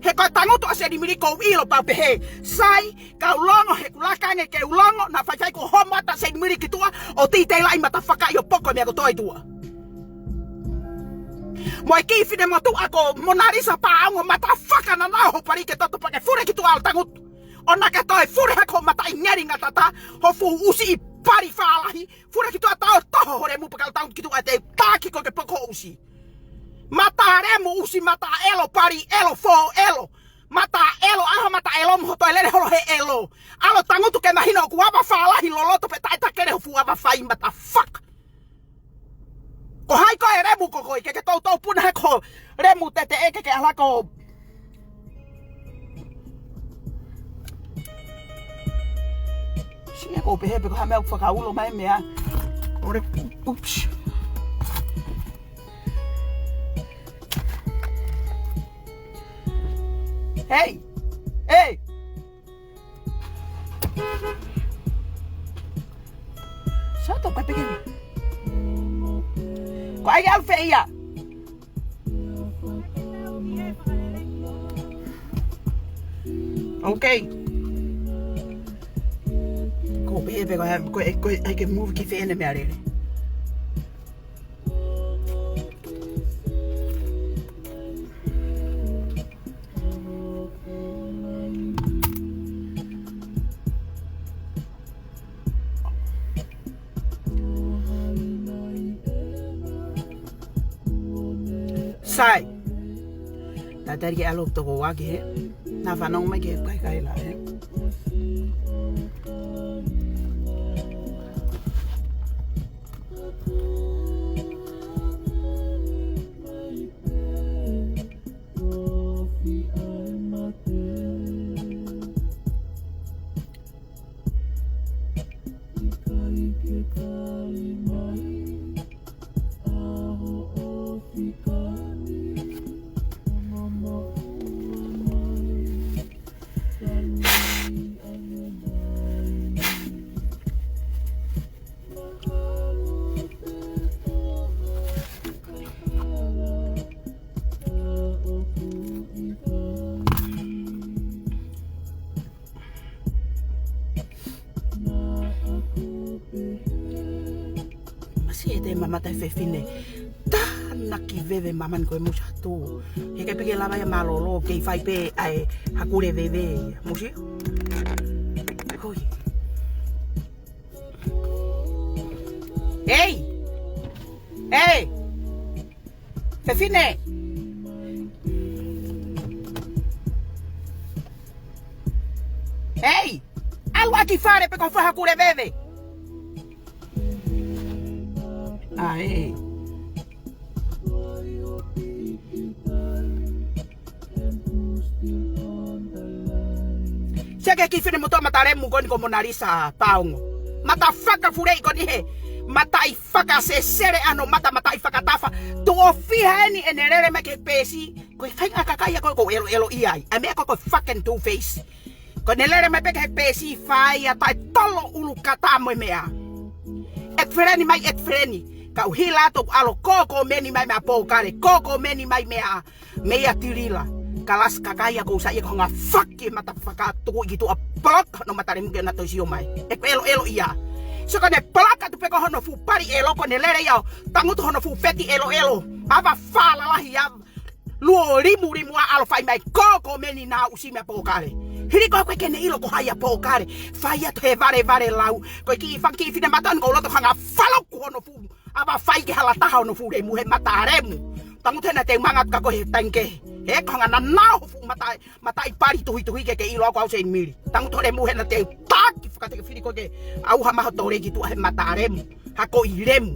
He ko e tangutu ʻa Seinimili ʻoku ou ʻilo pea u pehē, sai, ka u longo he ʻoku laka ange ke u longo, naʻa faifai kuo homo atu ʻa Seinimili ki tuʻa, ʻo titeilaʻi mata fakaʻio poko meʻa kotoa ʻi tuʻa. Mo e kiʻi finemotuʻa ko Monalisa Paongo mata fakanana ho pali ke toto pea ke fule ki tuʻa ʻo tangutu. ʻOua ke toe fule hake ho mata ʻi ngeli ngatata, ho fuʻu ʻusi ʻi pali fālahi, fule ki tuʻa tau toho ho lemu pea ke ʻalu tangutu ki tuʻa ʻe te taki koe ke poko ʻusi. Mata lemu ʻusi, mata ʻelo, pali ʻelo, fō ʻelo. Mata ʻelo, ʻaho mata ʻelo, mo ho toe lele holo he ʻelo. ʻAlu tangutu ke mahino ʻoku ava fālahi loloto pē taʻe takele ho fuʻu ava fai mata faka. Ko hai koe lemu ko koe, ke ke toutou puna he ko lemu tete ʻe ke ke ʻalu ko. Sio ʻoku ou pehē pē ko ha meʻa ʻoku fakaulo mai meʻa. ʻOre, oops. Hey! Hey! Shut up, kai pekeni. Ko ai au fe ia. Okay. Ko pe pe ko, ko, ko ai ke move ki fē ʻene meʻa lele. Hai. Tatali ke ʻalu toko ua ke, he? Naʻa fanongo mai ki he kaikai la, he? Masiʻi ʻete mamata e fefine. Tānaki veve mamani ko e musa tu. He ʻikai pē ke lava ia mālōlō, kei fai pē ʻa e hakule veve. Musi? Hoi. Ei! Ei! Fefine! Ei! ʻAlu ā ki fale pe ko e fai hakule veve. ʻAi. Sio ki he kiʻi finemotuʻa mata lemu ko eni ko Mona Lisa Paongo. Mata fakafuleʻi ko eni he mataʻi fakasesele ʻa hono mata, mataʻi fakatafa. Tuʻo fiha eni ʻene lele mai ki he peesi. Ko e faʻahinga kakai ia ko ē ʻoku ou ʻeloʻelo ai. ʻA e meʻa ko ē ko e fucking two face. Ko ʻene lele mai pē ki he peesi fai ʻa e taʻetolo ʻulu kata mo e meʻa. ʻEku feleni mai, ʻeku feleni. Kau hila atu ʻalu ʻo kōkōmeni mai meʻa pōkale. Kōkōmeni mai meʻa. Mei a tilila. Kalasi kakai ia ʻoku ou saiʻia ko e ngaahi faki mata fakatuku i ki tuʻa block hono mata lemu ke na toe sio mai. ʻEku ʻeloʻelo ia. Sio ko ʻene block atu pē ko hono fuʻu pali ʻelo ko ʻene lele ia ʻo tangutu hono fuʻu feti ʻeloʻelo. ʻAva fā lalahi ʻava. Luo limulimu ʻa ʻalu fai mai kōkōmeni naʻa ʻusi meʻa pōkale. Hili ko ē ʻoku ʻikai ke ne ʻilo ko hai ʻa pōkale. Fai atu he valevale lau. Ko e kiʻi fanga kiʻi finematuʻa eni ʻoku ou loto hanga faloku hono fuʻu ʻava fai ke hala taha hono fuʻu lemu he mata lemu. Tangutu hena te u manga atu ka ko e he taimi kehe. He ko e hanga naʻa nau fuʻu mata, mataʻi pali tuhituhi ke ke ʻilo au ko au Seinimili. Tangutu hoʻo lemu hena te u taki fakatekefili ko ē ke ʻauha mai ho tole ki tuʻa he mata lemu. Hakoʻi lemu.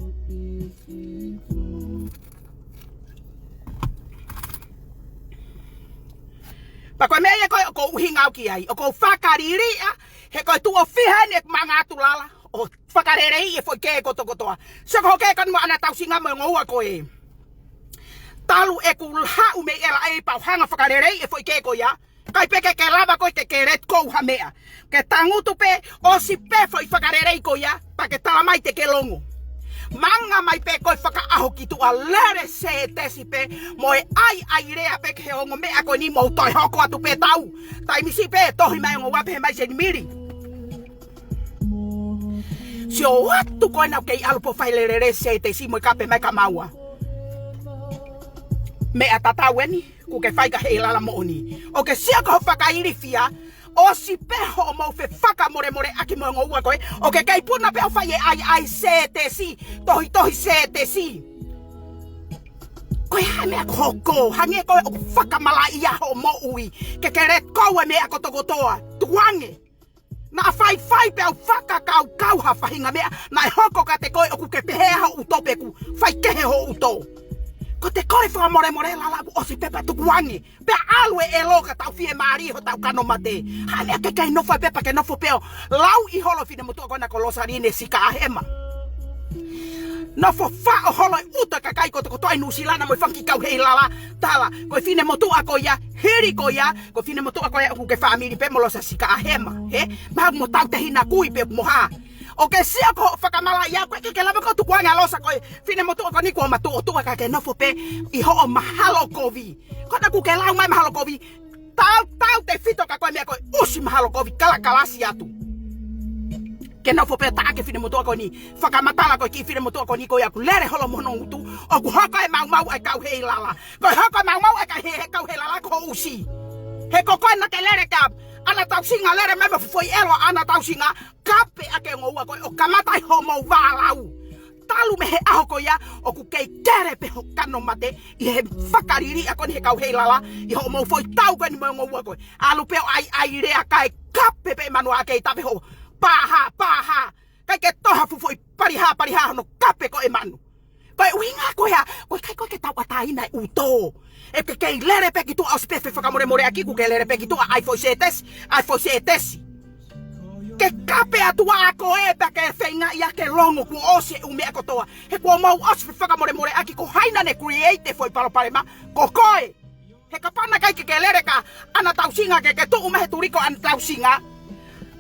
Pea ko e meʻa ia ko ē ʻoku ou ʻuhinga au ki ai. ʻOku ou fakaliliʻa, he ko e tuʻo fiha eni ʻeku manga atu lala. ʻO fakaleleiʻi e foʻi kē kotokotoa. Sio ko hoʻo kē ko eni mo ʻAna Tausinga mo e ngoua ko ē. Talu ʻeku haʻu mei L A pea u hanga fakaleleiʻi e foʻi kē ko ia. ʻIkai pē ke ke lava ko ē ke ke let go ha meʻa. Ke tangutu pē, ʻosi pē foʻi fakalelei ko ia, pea ke tala mai te ke longo. Manga mai pē ko e fakaʻaho ki tuʻa lele sētesi pē, mo e ʻaiʻai lea pē ki he ongo meʻa ko eni mo toe hoko atu pē tau. Taimi siʻi pē, tohi mai ngoua pē he mai Seinimili. Sio atu ko ena ʻoku kei ʻalu pē ʻo fai lele sētesi mo e kape mai ka maua. Meʻa tatau eni. Kuo ke fai ka heilala moʻoni. ʻOku ke sio ko hoʻo fakailifia, ʻosi pē hoʻomou fefakamolemoleʻaki mo e ngoua ko ē, ʻoku ke kei puna pē ʻo fai e ʻaiʻai sētesi, tohitohi sētesi. Ko e hā e meʻa ʻoku hoko, hangē ko ē ʻoku fakamalaʻia hoʻo moʻui, ke ke let go e meʻa kotokotoa, tukuange. Naʻa faifai pē au fakakaukau ha faʻahinga meʻa, naʻe hoko kiate koe ʻoku ke pehē hoʻo uto pe ʻoku faikehe hoʻo uto. Ko ʻete kole fakamolemole lala ʻoku ʻosi pē pea tukuange. Pea ʻalu e ʻelo ka tau fiemālie hotau kano mate. Hā e meʻa ke kei nofo ai pē pea ke nofo pē ʻo lauʻi holo e finemotuʻa ko ena ko Losaline Sikaʻahema. Nofo faʻo holo e ʻuta kakai kotokotoa ʻi Nuʻusila na mo e fanga kiʻi kau heilala. Tala, ko e finemotuʻa ko ia, hili ko ia, ko e finemotuʻa ko ia ʻoku ke fāmili pē mo Losa Sikaʻahema, he? Mahalo mo tau te hina kui pē mo hā. ʻOku ke sio ko hoʻo fakamalaʻia, ʻoku ʻikai ke ke lava ko ē ʻo tukuange ʻa Losa ko e finemotuʻa ko eni kuo matuʻotuʻa ka ke nofo pē ʻi hoʻo mahalo kovi. Ko ena ʻoku ke lau mai mahalo kovi, tautautefito ka ko e meʻa ko e ʻusi mahalo kovi kalakalasi atu. Ke nofo pē ʻo taʻaki e finemotuʻa ko eni. Fakamatala ko e kiʻi finemotuʻa ko eni ko ia ʻoku lele holo mo hono ngutu. ʻOku hoko e maumau ʻa e kau heilala. Ko e hoko e maumau ʻa e kau he, he kau heilala ko hoʻo ʻusi. He ko koe naʻa ke lele kia ʻAna Tausinga, lele mai mo e fuʻu foʻi ʻelo ʻa ʻAna Tausinga. Kape ʻaki e ngoua ko ē ʻo kamata ai hoʻomou vālau. talu mei he ʻaho ko ia, ʻoku kei kele pē hoʻo kano mate ʻi he fakaliliʻa ko eni he kau Heilala, ʻi hoʻomou foʻi tau ko eni mo e ongo ua ko ē. ʻAlu pē ʻo ʻaiʻai lea kae kape pē manu ʻa kei tape ho. Pāhā, pāhā. ʻIkai ke toe ha fuʻu foʻi palihā, palihā hono kape ko e manu. Ko e ʻuhinga ko ia, ko e ʻikai ko ē ke tauʻatāina e ʻuto. ʻE ke kei lele pē ki tuʻa ʻosi pē fefakamolemoleʻaki, kuo ke lele pē ki tuʻa ʻai foʻi sētesi, ʻai foʻi sētesi. Ke kape atu ā ko ē pea ke feinga ia ke longo kuo ʻosi e ʻū meʻa kotoa. He kuo mau ʻosi fefakamolemoleʻaki, ko hai naʻa ne create e foʻi palopalema, ko koe. He kapau naʻe ʻikai ke ke lele ka ʻAna Tausinga ke ke tuʻu mai he tuliki ʻo ʻAna Tausinga.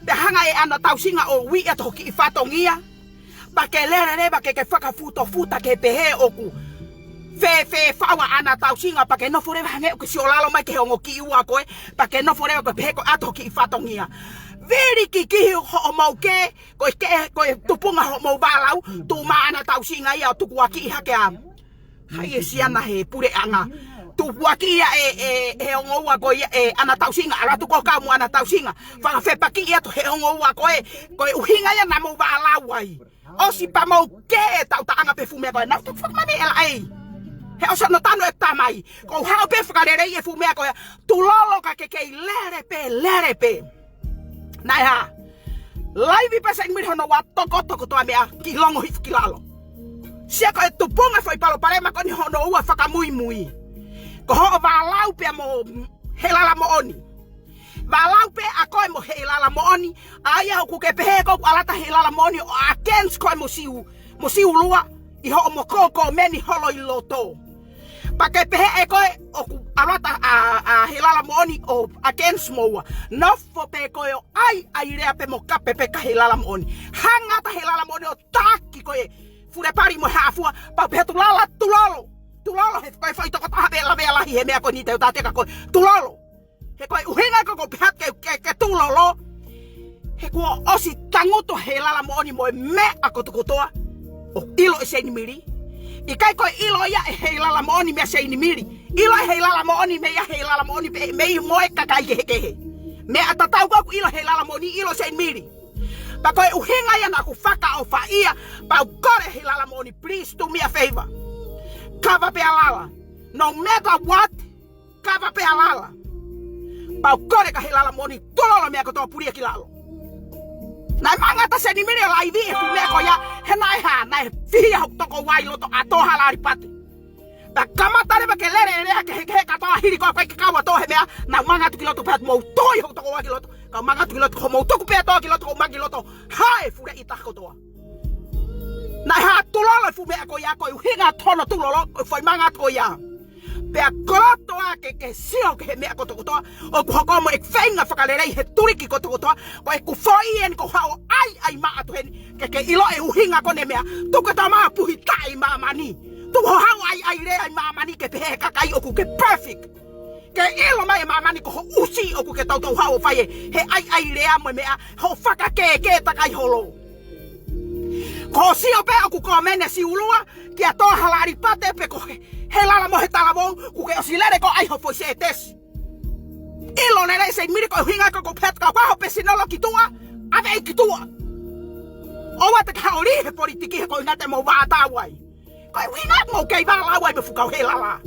Pea hanga ʻe ʻAna Tausinga ʻo uiʻi atu ho kiʻi fatongia. Pea ke lele leva ke ke fakafutofuta ke pehē ʻoku fēfē fau ʻa ʻAna Tausinga, pea ke nofo leva hangē ʻoku ke siolalo mai ki he ongo kiʻi ua ko ē, pea ke nofo leva ke pehē ko e ʻatu ho kiʻi fatongia. Vili kikihi hoʻomou kē, ko e kē, ko e tupunga hoʻomou vālau, tuʻu mai ʻAna Tausinga ia ʻo tukuakiʻi hake ā. Hai e siana he puleʻanga. Tukuakiʻi ia ʻe, ʻe, he ongo ua ko ia ʻe ʻAna Tausinga, ʻalu atu ko e kau mo ʻAna Tausinga. Fakafepakiʻi atu he ongo ua ko ē, ko e ʻuhinga ia naʻa mou vālau ai. ʻOsi pea mou kē e tauʻatāina pē fuʻu meʻa ko ē, naʻa ku toki fakamani ʻe laʻei. He ʻosi hono tanu e tamai. Ko u haʻu pē fakaleleiʻi e fuʻu meʻa ko ē. Tulolo ka ke kei lele pē, lele pē. Naʻe hā. Laivi pē Seinimili hono ua, tokotoko toa meʻa, kiʻi longo hifo ki lalo. Sio ko e tupunga foʻi palopalema ko eni hono ua fakamuimui. Ko hoʻo vālau pea mo Heilala Moʻoni. Vālau pē ʻa koe mo Heilala Moʻoni, ʻa ia ʻoku ke pehē ko ʻoku ʻalu atu ʻa Heilala Moʻoni ʻo against koe mo Siu, mo Siulua, ʻi hoʻomo kōkōmeni holo ʻi loto. Pea ke pehē ʻe koe ʻoku ʻalu atu ʻa, ʻa Heilala Moʻoni ʻo against moua. Nofo pē koe ʻo ʻaiʻai lea pē mo kape pē kia Heilala Moʻoni. Hanga atu ʻa Heilala Moʻoni ʻo taki koe fule pali mo e hā fua, pea u pehē atu Lala tulolo. Tulolo he ko e foʻi tokotaha pē lavea lahi he meʻa ko eni te u tāteka koe. Tulolo. He ko e ʻuhinga ko ē ʻoku ou pehē atu ke, ke, ke tulolo. He kuo ʻosi tangutu ʻa Heilala Moʻoni mo e meʻa kotokotoa. ʻO ʻilo ʻe Seinimili. ʻIkai ko e ʻilo ia ʻe Heilala Moʻoni meia Seinimili. ʻIlo ʻe Heilala Moʻoni meia Heilala Moʻoni pē mei mo e kakai kehekehe. Meʻa tatau ko ē ʻoku ʻilo ʻe Heilala Moʻoni ʻilo ʻe Seinimili. Pea ko e ʻuhinga ia naʻa ku fakaʻofaʻia, pea u kole Heilala Moʻoni, please do me a favor. Kava pē ʻa Lala. No matter what, kava pē ʻa Lala. Pea u kole kia Heilala Moʻoni, tulolo meʻa kotoa pulia ki lalo. Naʻe mangata Seinimili ʻo laivi e fuʻu meʻa ko ia, he naʻe hā, naʻe fihia hoku tokoua ʻi loto ʻa Toha Lalipate. Pea kamata leva ke lele e lea kehekehe kātoa hili ko ē ʻikai ke kau ʻa Toha he meʻa, naʻa ku manga atu ki loto pea mou toi hoku tokoua ki loto, ka u manga atu ki loto ko mou tuku pē ʻa Toha ki loto, ko u manga ki loto, hā e fuleʻi taha kotoa. Naʻe hā tulolo e fuʻu meʻa ko ia ko e ʻuhinga hono tulolo, ko e foʻi manga atu ko ia. Pea kolotoa ke ke sio ki he meʻa kotokotoa, ʻoku hoko mo e feinga fakalelei he tuliki kotokotoa, ko ʻeku foʻi eni ko u haʻu ʻo ʻaiʻai mai atu heni, ke ke ʻilo e ʻuhinga ko eni e meʻa, tuku e tama puhi taʻe ʻi māmani. Tuku hoʻo haʻu ʻaiʻai lea ʻi māmani ke pehē ʻe he kakai ʻoku ke perfect. Ke ʻilo mai ʻe māmani ko hoʻo ʻusi ʻoku ke toutou haʻu ʻo fai ʻe he ʻaiʻai lea mo e meʻa, hoʻo fakakēkē takai holo. Ko hoʻo sio pē ʻoku kōmeni ʻa Siulua, kia Toha Lalipate pe ko he, Heilala mo he talavou, kuo ke ʻosi lele koe ʻai hoʻo foʻi sētesi. ʻIlo lelei Seinimili ko e ʻuhinga ko ē ʻoku ou pehē atu ka u ʻaho pē sinolo ki tuʻa, ʻave ʻi ki tuʻa. ʻOua te ke haʻu ʻo lī he politiki he ko e ʻuhinga te mou vātau ai. Ko e ʻuhinga ʻoku mou kei vālau ai mo e fuʻu kau Heilala.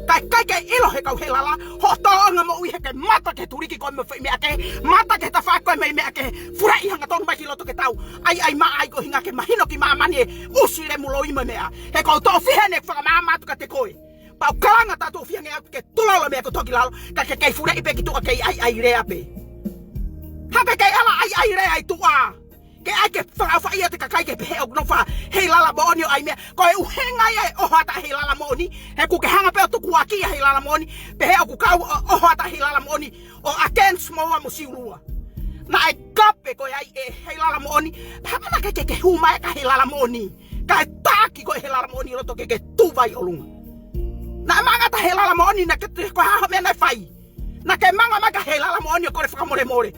Kae ʻikai ke ʻilo he kau Heilala, hoʻo tōʻonga moʻui he ke mata ki he tuliki ko ē mo e foʻi meʻa kehe, mata ki he tafaʻaki ko ē mo e meʻa kehe, fuleʻi hangatonu mai ki loto ke tau ʻaiʻai mai ai ko e ʻuhinga ke mahino ki māmani e ʻusi lemuloi mo e meʻa. He ko u toʻo fiha eni ʻeku fakamaama atu kiate koe. Pea u kalanga taʻetofiha ange atu ke tulolo meʻa kotoa ki lalo, ka ke kei fuleʻi pē ki tuʻa kei ʻaiʻai lea pē. Hake kei ala ʻaiʻai lea ʻi tuʻa. Ke ʻai ke fakaʻofaʻia ʻete kakai ke pehē ʻoku nofo ʻa Heilala Moʻoni ʻo ʻai meʻa. Ko e ʻuhinga ia e ʻoho atu ʻa Heilala Moʻoni, he kuo ke hanga pē ʻo tukuakiʻi ʻa Heilala Moʻoni, pehē ʻoku kau ʻo, ʻoho atu ʻa Heilala Moʻoni ʻo against moua mo Siulua. Naʻe kape koe ai ʻe Heilala Moʻoni, pea hanga naʻa ke, ke, ke hū mai kia Heilala Moʻoni. Kae taki koe ʻe Heilala Moʻoni ʻi loto ke ke tuʻu vai ʻolunga. Naʻe mangata Heilala Moʻoni naʻa ke te ko e hā hoʻo meʻa naʻe fai. Naʻa ke manga mai kia Heilala Moʻoni ʻo kole fakamolemole.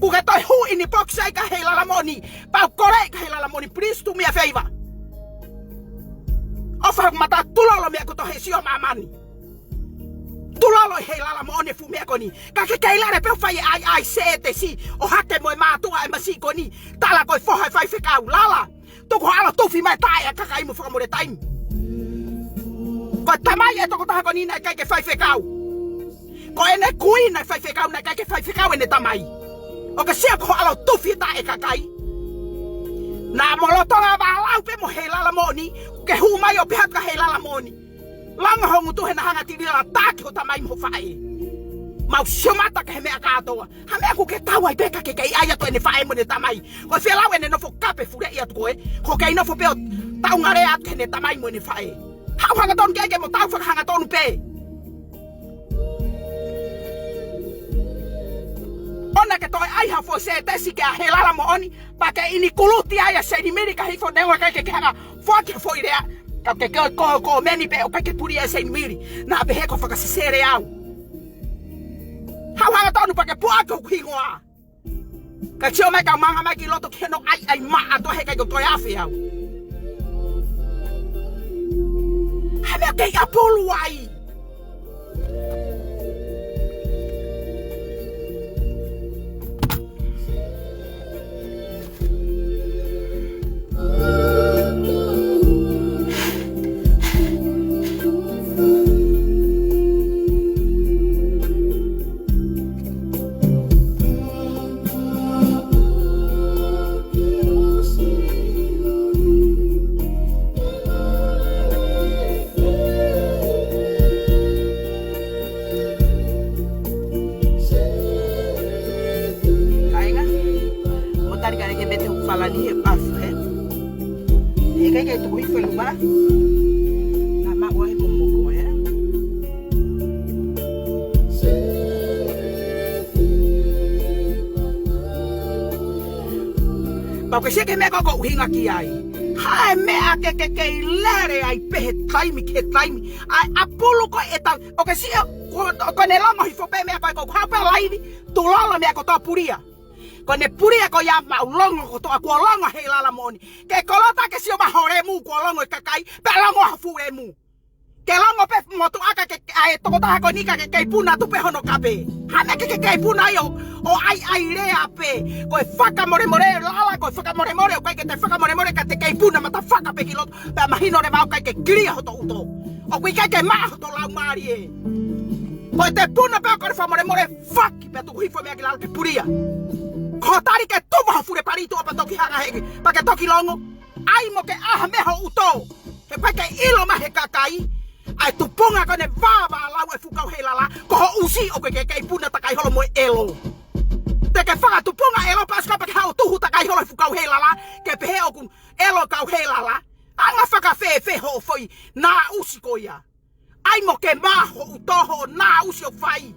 Kuo ke toe hū inbox ai kia Heilala Moʻoni. Pea u kole kia Heilala Moʻoni, please do me a favor. ʻOfa hoku mata tulolo meʻa kotoa he sio māmani. Tulolo ʻe Heilala Moʻoni e fuʻu meʻa ko eni. Ka ke kei lele pē ʻo fai e ʻaiʻai sētesi ʻo hake mo e mātuʻa e masiʻi ko eni. Tala ko e foha e faifekau Lala. Tuku Ko e ʻalu ʻo tufi mai e taʻe ʻa e kakai mo fakamole taimi. Ko e tamai ʻa e tokotaha ko eni naʻe ʻikai ke faifekau. Ko ʻene kui naʻe faifekau, naʻe ʻikai ke faifekau ʻene tamai. ʻOkú ke sio ko hoʻo ʻalu ʻo tufi e taʻe ʻa e kakai. Naʻa mo lolotonga vālau pē mo Heilala Moʻoni, ke hū mai ʻo pehē atu kia Heilala Moʻoni: Longo ho ngutu he naʻa hanga ʻe Tilila ʻo taki ho tamai mo ho faʻē. Mau sio mata ki he meʻa kātoa. Ha meʻa ʻokú ke tau ai pē ka ke kei ʻai atu ʻene faʻē mo ʻene tamai. Ko e fēlau ʻene nofo kape fuleʻi atu koe, ko e kei nofo pē ʻo taʻunga lea atu ki heʻene tamai mo ʻene faʻē. Haʻu hangatonu ke ke mo tau fakahangatonu pē. ʻOua naʻá ke toe ʻai ha foʻi sētesi kia Heilala Moʻoni, pea ke inikuluti ai ʻa Seinimili ka hifo neongo ʻikai ke ke hanga ʻo foaki ha foʻi lea. Ka ke ko, ko, ko meni pē ʻo ʻikai ke puli ʻa Seinimili. Naʻá pehē ko e fakasesele au. Haʻu hangatonu pea ke puʻaki hoku hingoa. Ka sio mai ka u manga mai ki loto ki hono ʻaiʻai maʻa atu he ʻikai ke u toe afe au. Ha meʻa kei ʻapulu ai. Kāinga, mo tali ka leke mete ʻoku falani he pafu, ē? ʻE ʻikai ke tuku hifo e luma. Naʻa mau ʻai mo moko, ē? Pau ke sio ki he meʻa ko ē ʻoku ou ʻuhinga ki ai. Ha meʻa ke ke kei lele ai pē he taimi ki he taimi. ʻAi, ʻapulu ko e tau, ʻokú ke sio, ko, ko ʻene longo hifo pē meʻa ko ē, ko e haʻu pē laivi, tulolo meʻa kotoa pulia. Ko ʻene pulia ko ia mau longo kotoa, kuo longo Heilala Moʻoni. Ke kolota ke sio mai ho lemu, kuo longo e kakai, pea longo ho fuʻu lemu. Ke longo pē motuʻa ka ke, ʻa e tokotaha ko eni ka ke kei puna atu pē hono kape. Ha meʻa ke ke kei puna ai ʻo, ʻo ʻaiʻai lea pē. Ko e fakamolemole lala, ko e fakamolemole, ʻoku ʻikai ke te fakamolemole ka te kei puna mata faka pē ki loto. Pea mahino leva ʻoku ʻikai ke kilia hoto ʻuto. ʻOku ʻikai ke maʻa hoto laumālie. Ko e te puna pē ʻo kole fakamolemole, faki pea tuku hifo meʻa ki lalo ke pulia. Ko e tali ke tuva ho fule pali tuʻa pea toki hanga heki, pea ke toki longo. ʻAi mo ke ʻā ha meʻa ho ʻuto. He ʻoku ʻikai ke ʻilo mai he kakai ʻa e tupunga ko ʻene vāvālau e fuʻu kau Heilala, ko ho ʻusi ʻoku ke kei puna takai holo mo e ʻelo. Te ke fakatupunga ʻelo pea ʻosi ka pea ke haʻu ʻo tuhu takai holo e fuʻu kau Heilala, ke pehē ʻoku ʻelo kau Heilala. Anga fakafēfē hoʻo foʻi nā ʻusi ko ia. ʻAi mo ke maʻa ho ʻuto hoʻo nā ʻusi ʻoku fai.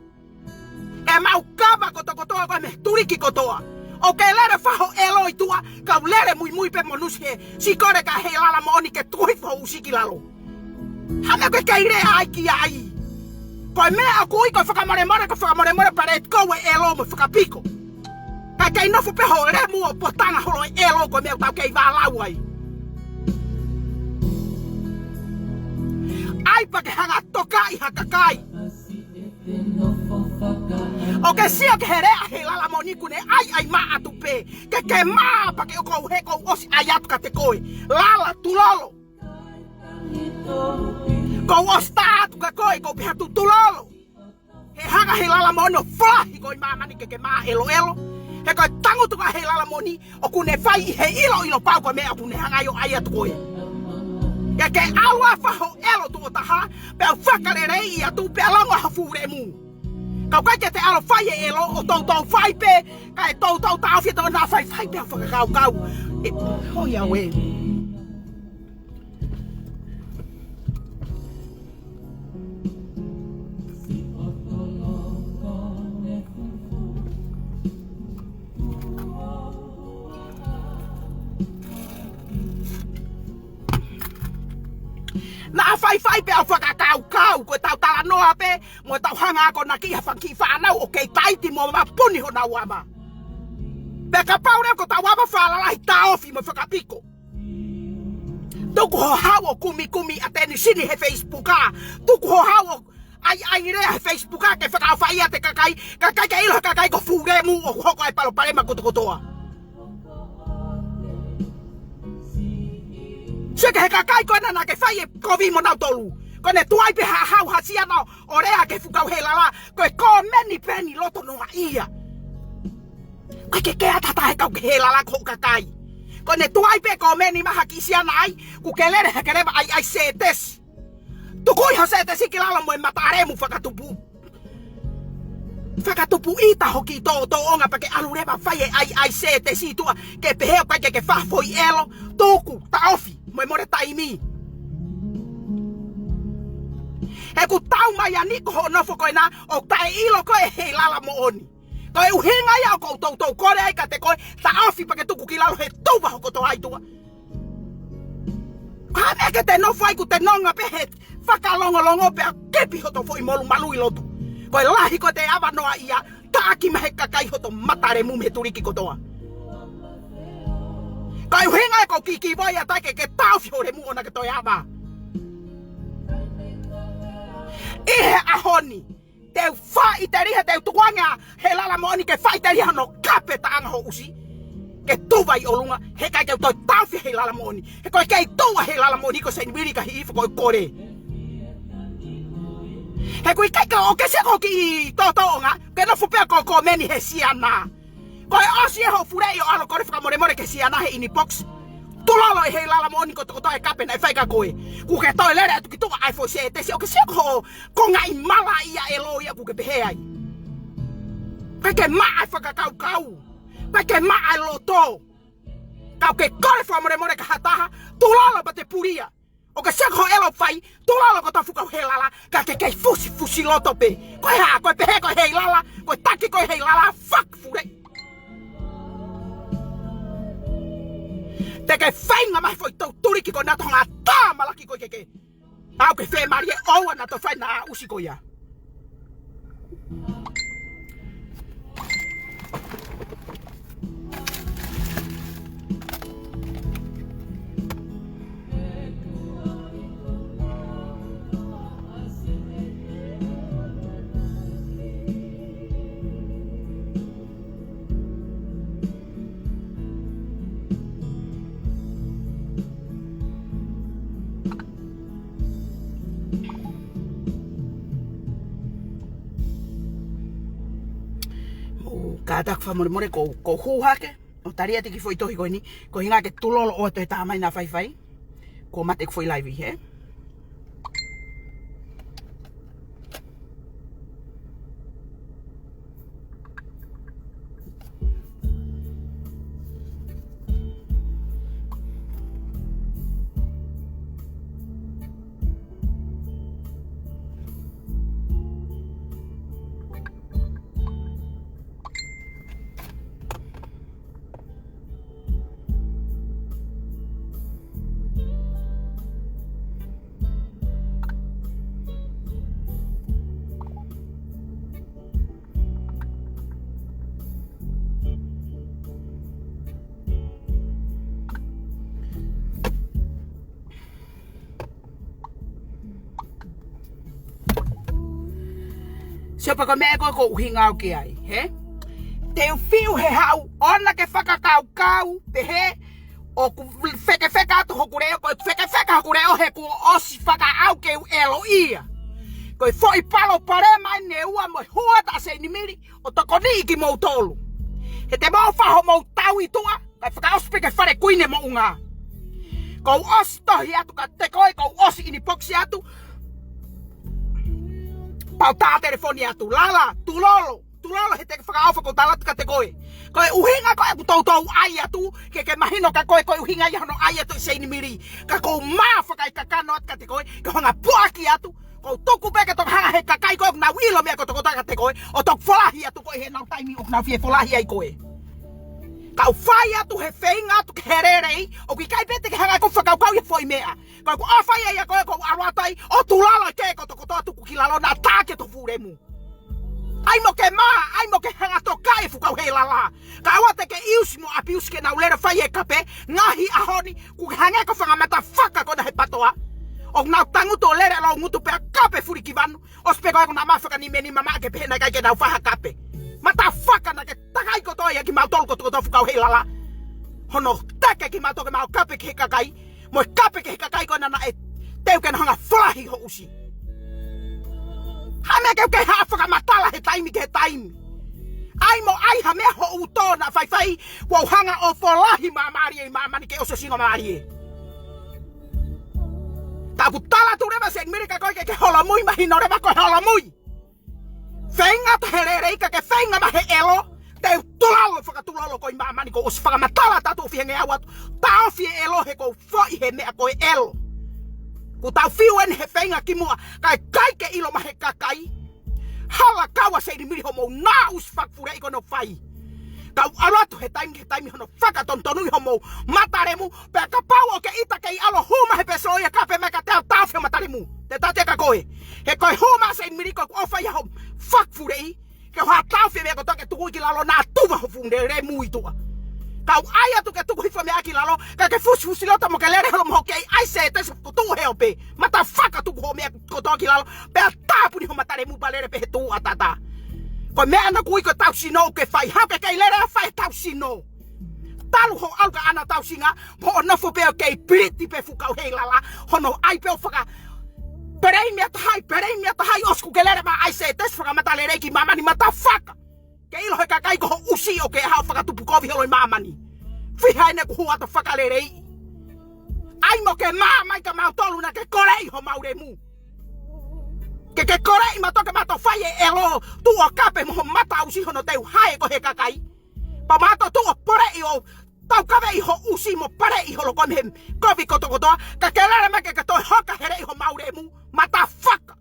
ʻE mau kava kotokotoa koe mei he tuliki kotoa. ʻOku ke lele fai ho ʻelo ʻi tuʻa, kau lele muimui pē mo nusi he sikole kia Heilala Moʻoni ke tuku hifo ho ʻusi ki lalo. Ha meʻa ke kei lea ai ki ai. Ko e meʻa ʻoku ui ko e fakamolemole, ko e fakamolemole pea let go e ʻelo mo fakapiko. Ka kei nofo pē ho lemu ʻo potanga holo e ʻelo ko e meʻa ʻoku tau kei vālau ai. ʻAi pea ke hanga ʻo tokaʻi ha kakai. ʻOkú ke sio ki he lea ʻa Heilala Moʻoni ʻokú ne ʻaiʻai maʻa atu pē. Ke ke maʻa pea ke ʻoku ou hē kuo u ʻosi ʻai atu kiate koe. Lala tulolo. Kuo u ʻosi tā atu kia koe, kuo u pehē atu tulolo. He hanga ʻe Heilala Moʻoni ʻo folahi koe ʻi māmani ke ke maʻa ʻeloʻelo. He ko e tangutu ʻa Heilala Moʻoni ʻokú ne fai ʻi he ʻiloʻilo pau ko e meʻa ʻokú ne hanga ai ʻo ʻai atu koe. Ke ke ʻalu ʻo fai ho ʻelo tuʻo taha, pea u fakaleleiʻi atu, pea longo ho fuʻu lemu. Ka ʻoku ʻikai ke te ʻalu ʻo fai e ʻelo, ʻo toutou fai pē, kae toutou taʻofi e tō na faifai pē ʻo fakakaukau. ʻE, hoi au ē. Naʻa faifai pē ʻo fakakaukau, ko ʻetau talanoa pē, mo ʻetau hanga akonaki ha fanga kiʻi fānau ʻoku kei taiti mo mapuni honau ava. Pea kapau leva ko ʻetau ava falala ʻi he taʻofi mo e fakapiko. Tuku ho hau ʻo kumikumi ʻatenisini he Facebook ā. Tuku ho hau ʻo ʻaiʻai lea he Facebook ā ke fakaʻofaʻia ʻa e kakai, kakai ke ʻilo he kakai ko e fuʻu lemu ʻoku hoko ai e palopalema kotokotoa. Ke ke he kakai ko ena naʻa ke fai e kovi mo nautolu. Ko ʻene tuai pē ha hau ha siana ʻo lea ki he fuʻu kau Heilala, ko e kōmeni pē eni loto noaʻia. ʻIkai ke ke ʻatā ʻa e kau Heilala ko hoʻo kakai. Ko ʻene tuai pē kōmeni mai ha kiʻi siana ai, kuo ke lele hake leva ʻa e, ʻa e sētesi. Tuku ʻi ho sētesi ki lalo mo e matalemu fakatupu. Fakatupu ʻita hoʻo kiʻi tōtōʻonga pea ke ʻalu leva fai e ʻai, ʻai sētesi tuʻa ke pehē ʻoku ʻikai ke ke fai ha foʻi ʻelo, tuku, taʻofi, mo e mole taimi. He kuo tau mai ʻa eni ko hoʻo nofo ko ena ʻo taʻeʻilo koe ʻe he Heilala moʻoni. Ko e ʻuhinga ia ʻoku ou toutou kole ai kiate koe, taʻofi pea ke tuku ki lalo he tuva hokoto ai tuʻa. Ko e hā e meʻa ke te nofo ai kuo te nonga pē he fakalongolongo pea kipi hoto foʻi molumalu ʻi loto. Ko e lahi ko ʻete ava noaʻia, taʻaki mai he kakai hoto matalemu mei he tuliki kotoa. Ko e ʻuhinga ia ʻoku ou kikivoi atu ai ke ke taʻofi ho lemu ʻoua naʻa ke toe ava. ʻI he ʻaho ni, te u faʻiteliha, te u tukuange ʻa e Heilala moʻoni ke faʻiteliha hono kape taʻanga hoʻo ʻusi. Ke tuva ʻi ʻolunga, he ʻikai ke u toe taʻofi e Heilala moʻoni. He ko e kei tuʻu ʻa e Heilala moʻoni ko Seinimili ka hifo ko e kole. He ʻoku ʻikai ke, ʻoku ke sio ki hoʻo kiʻi tōtōʻonga, ke nofo pē ʻo kōmeni he siana. Ko e ʻosi ē hoʻo fuleʻi ʻo ʻalu ʻo kole fakamolemole ki he siana he inbox. Tulolo e Heilala moʻoni kotokotoa e kape naʻe fai kia koe. Kuo ke toe lele atu ki tuʻa ʻai foʻi sētesi ʻo ke sio ko hoʻo konga ʻi malaʻia ʻelo ia kuo ke pehē ai. ʻIkai ke maʻa e fakakaukau. ʻIkai ke maʻa e loto. Ka ʻoku ke kole fakamolemole ki ha taha, tulolo pea te pulia. ʻOku ke sio ko hoʻo ʻelo fai, tulolo ko e fuʻu kau Heilala, ka ke kei fusifusi loto pē. Ko e hā, ko e pehē ko e Heilala, ko e taki ko e Heilala, fuck fule. Te ke feinga mai foʻi tau tuliki ko ena tonga tā malaki ko e keke. ʻOku ke fēmālie ʻoua naʻa toe fai ʻa e ʻusi ko ia. Mou kātaki fakamolemole ko, ko hū hake ʻo tali atu e kiʻi foʻi tohi ko eni, ko e ʻuhinga ke tulolo ʻo toe tā mai ʻa e faifai. Kuo mate ʻeku foʻi laivi, hē? Sio pē ko e meʻa ko ē ʻoku ou ʻuhinga au ki ai, hē? Te u fiu he haʻu, ʻoua naʻa ke fakakaukau pehē ʻoku fekefeka atu hoku leʻo, ʻoku fekefeka hoku leʻo he kuo ʻosi fakaʻau ke u ʻelo ia. Ko e foʻi palopalema eni ʻe ua mo e huata ʻa Seinimili ʻo tokoniʻi kimoutolu. He te mou fai homou tau ʻi tuʻa, kae fakaʻosi pē ki he fale kuini moʻunga. Kuo u ʻosi tohi atu kiate koe, kuo u ʻosi inbox atu. Pea u tā telefoni atu, Lala, tulolo, tulolo he te ke fakaʻofa, kuo u tala atu kiate koe. Ko e ʻuhinga ko ē ʻoku toutou ʻai atu, ke ke mahino kia koe, ko e ʻuhinga ia hono ʻai atu ʻe Seinimili. Ka ʻoku ou mā fakaikakano atu kiate koe, ke hanga ʻo puʻaki atu, kuo u tuku pē ke toki hanga ʻe he kakai ko ē ʻoku nau ʻilo meʻa kotokotoa kiate koe, ʻo toki folahi atu koe heʻenau taimi ʻoku nau fie folahi ai koe. Ka u fai atu he feinga atu ke lelei, ʻoku ʻikai pē te ke hanga ʻe koe ʻo fakakaukau ʻi ha foʻi meʻa. Ka ʻoku ou fai ʻe ia koe, kuo u ʻalu atu ai, ʻo tulolo ke kotokotoa tuku ki lalo naʻa tā ke to fuʻu lemu. ʻAi mo ke mā, ʻai mo ke hanga ʻo tokaʻi e fuʻu kau Heilala. Kae ʻoua te ke ʻiusi mo ʻapiusi ke nau lele fai e kape, ngaahi ʻaho ni, kuo ke hangē ko e fanga matafaka ko ena he PATOA. ʻOku nau tangutu ʻo lele ʻa e loungutu pea kape fulikivanu, ʻosi pē ko ē kuo nau mafaka ni meni mamaʻa ke pehē naʻe ʻikai ke nau fai ha kape. Matafaka naʻa ke takai kotoa ia kimautolu kotokotoa fuʻu kau Heilala. Hono teke kimautolu ke mau kape ki he kakai. Mo e kape ki he kakai ko ena naʻe teu ke nau hanga folahi ho ʻusi. Ha meʻa ke u ke haʻu fakamatala he taimi ki he taimi. ʻAi mo ʻai ha meʻa hoʻo tō naʻa faifai, kuo u hanga ʻo folahi māmālie ʻi māmani ke ʻosi ʻo singo mālie. Ka ʻoku tala atu leva Seinimili kia koe ke ke holomui mahino leva ko e holomui. Feinga atu he lelei ka ke feinga mai he ʻelo, te u tulalo fakatulalo koe ʻi māmani kuo ʻosi fakamatala atu ʻo fihenge au atu. Taʻofi e ʻelo he kuo u foʻi he meʻa ko e ʻelo. Kuo tau fiu eni he feinga kimuʻa, kae ʻikai ke ʻilo mai he kakai. Hala kau ʻa Seinimili hoʻomou nā ʻusi fakafuleʻi ko ena ʻoku fai. Kau ʻalu atu he taimi ki he taimi hono fakatonutonu ʻi hoʻomou matalemu, pea kapau ʻoku ke ʻita kei ʻalu ʻo hū mai he pēsiloi ʻo kape mai ka te u taʻofi ho matalemu. Te u tala atu kia koe. He ko e hū mai ʻa Seinimili ko ʻoku ʻofa ia hoʻo fakafuleʻi. Ke u hanga taʻofi e meʻa kotoa ke tuku ki lalo naʻa tuva ho fuʻu lelei mui tuʻa. Kau ʻai atu ke tuku hifo meʻa ki lalo, ka ke fusifusi loto mo ke lele holo mo ke ʻai se te ko tuʻu he ope. Mata faka tuku ho meʻa kotoa ki lalo, pea tāpuni ho matalemu pea lele pē he tuʻa tata. Ko e meʻa naʻa ku ui ko e tau sino ke fai, haʻu ke kei lele ʻo fai tau sino. Talu hoʻo ʻalu ka ʻana tausinga, mo hoʻo nofo pē ʻo kei piliti pē fuʻu kau heilala, hono ʻai pē ʻo faka-, pelei meʻa taha ʻi, pelei meʻa taha ʻi, ʻosi kuo ke lele mai ʻai se te fakamatala lelei ki māmani mata faka. Ke ʻilo he kakai ko ho ʻusi ʻoku ke haʻu ʻo fakatupu kovi holo ʻi māmani. Fiha ʻene kuo hū atu ʻo fakaleleiʻi. ʻAi mo ke mā mai kia mautolu naʻa ke koleʻi homau lemu. Ke ke koleʻi mautolu ke mautolu fai e ʻelo, tuʻu ʻo kape mo ho mata ʻusi hono teu hae ko he kakai. Pea mautolu tuʻu ʻo poleʻi ʻo taukaveʻi ho ʻusi mo paleʻi holo koe mei he kovi kotokotoa, ka ke lele mai ke ke toe hoka heleʻi homau lemu, mata faka.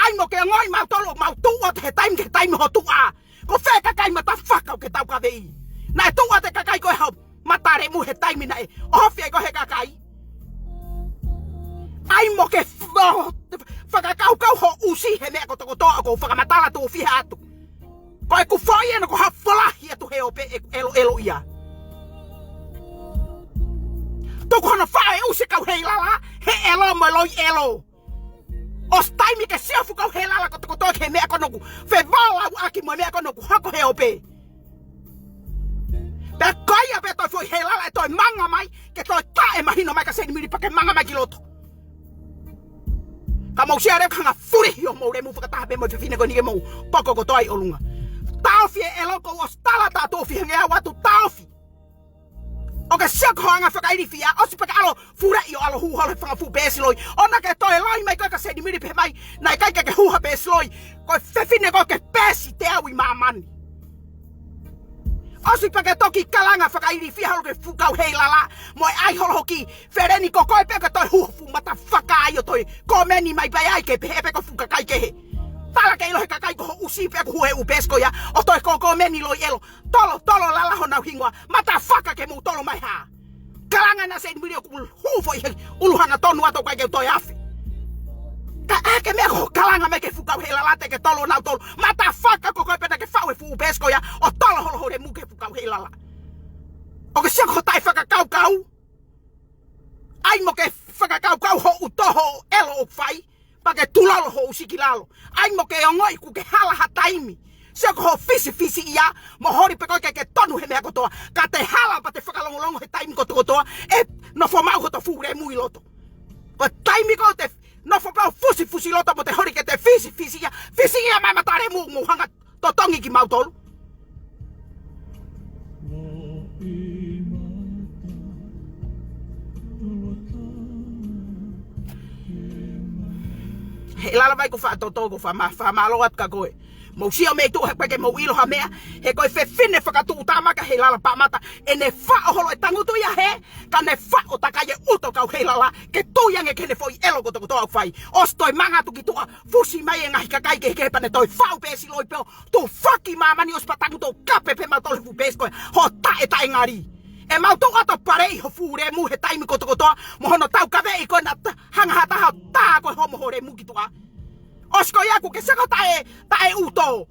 ʻAi mo ke ongoʻi mautolu ʻoku mau tuʻu atu he taimi ki he taimi ho tuʻa. Ko fē kakai mata faka ʻoku ke taukaveʻi? Naʻe tuʻu atu e kakai ko e hau matalemu he taimi naʻe ʻohofi ai koe he kakai. ʻAi mo ke f-, fakakaukau ho ʻusi he meʻa kotokotoa ʻoku ou fakamatala tuʻu fiha atu. Ko ʻeku foʻi ʻena ko ha folahi atu he ope ʻeku ʻeloʻelo ia. Tuku hono faʻo e ʻusi kau heilala, he ʻelo mo e loi ʻelo. ʻOsi taimi ke sio fuʻu kau heilala kotokotoa ki he meʻa ko ena ʻoku fevalauʻaki mo e meʻa ko ena ʻoku hoko he ope. Pea ko ia pē toe foʻi heilala ʻe toe manga mai, ke toe taʻemahino mai kia Seinimili pea ke manga mai ki loto. Ka mou sio leva ka hanga fulihi homou lemu fakataha pē mo e fefine ko eni ke mou poko kotoa ʻi ʻolunga. Taʻofi e ʻelo kuo ʻosi tala atu ʻo fihenge au atu taʻofi. ʻOku ke sio ki hoʻo anga fakailifia, ʻosi pē ke ʻalu ʻo fuleʻi ʻo ʻalu ʻo hū holo he fanga fuʻu pēsiloi. ʻOua naʻa ke toe loi mai koe kia Seinimili pehē mai, naʻe ʻikai ke ke hū ha pēsiloi. Ko e fefine ko ē ʻoku ke pēsi teau ʻi māmani. ʻOsi pē ke toki kalanga fakailifia holo ki he fuʻu kau heilala, mo e ʻai holo hoki, feleni ko koe pē ke toe hū ho fuʻu mata faka ai ʻo toe komeni mai pē ai ke pehē pē ko e fuʻu kakai kehe. Tala ke ʻilo he kakai ko ho ʻusi pē ʻoku hū he ʻū peesi ko ia, ʻo toe ko komeni loi ʻelo. Tolo, tolo lala honau hingoa, mata faka ke mou tolo mai hā. Kalanga ʻena Seinimili ʻoku hū foʻi he ʻulu hangatonu atu ʻoku ʻikai ke u toe afe. Ka ʻa e ke meʻa ko hoʻo kalanga mai ki he fuʻu kau heilala te ke tolo nautolu. Mata faka ko koe pē naʻa ke faʻu e fuʻu peesi ko ia ʻo tolo holo ho lemu ki he fuʻu kau heilala. ʻOku ke sio ki hoʻo taʻefakakaukau. ʻAi mo ke fakakaukau hoʻo tō hoʻo ʻelo ʻoku fai. Pea ke tulalo ho ʻusi ki lalo. ʻAi mo ke ongoʻi kuo ke hala ha taimi. Sio ki hoʻo fisifisiʻia, mo holi pē koe ke ke tonu he meʻa kotoa. Ka te hala pea te fakalongolongo he taimi kotokotoa, ʻe nofo maʻu hoto fuʻu lemu ʻi loto. Ko e taimi ko ē te nofo pē ʻo fusifusi loto mo te holi ke te fisifisiʻia, fisiʻia mai matalemu mo hanga totongi kimautolu. Heilala mai ko e faʻa toto, ko e faʻa mā-, fakamālō atu kia koe. Mou sio mei tuʻa he ʻikai ke mou ʻilo ha meʻa, he ko e fefine fakatuʻutāmaki ʻa Heilala Paʻamata, ʻene faʻo holo e tangutu ia hē, ka ne faʻo takai e ʻuto kau heilala, ke tui ange ki heʻene foʻi ʻelo kotokotoa ʻoku fai. ʻOsi toe manga atu ki tuʻa, fusi mai e ngaahi kakai kehekehe pea ne toe faʻu pēsiloi pē ʻo tufaki māmani ʻosi pea tangutu ʻo kape pē mautolu he fuʻu peesi ko ē, hoʻo taʻetaʻengali. ʻE mau tuʻu atu ʻo paleʻi ho fuʻu lemu he taimi kotokotoa, mo hono taukaveʻi ko ē naʻa ta-, hanga ha taha ʻo tā ko ē homo ho lemu ki tuʻa. ʻOsi ko ia kuo ke sio ki he taʻe, taʻe ʻuto.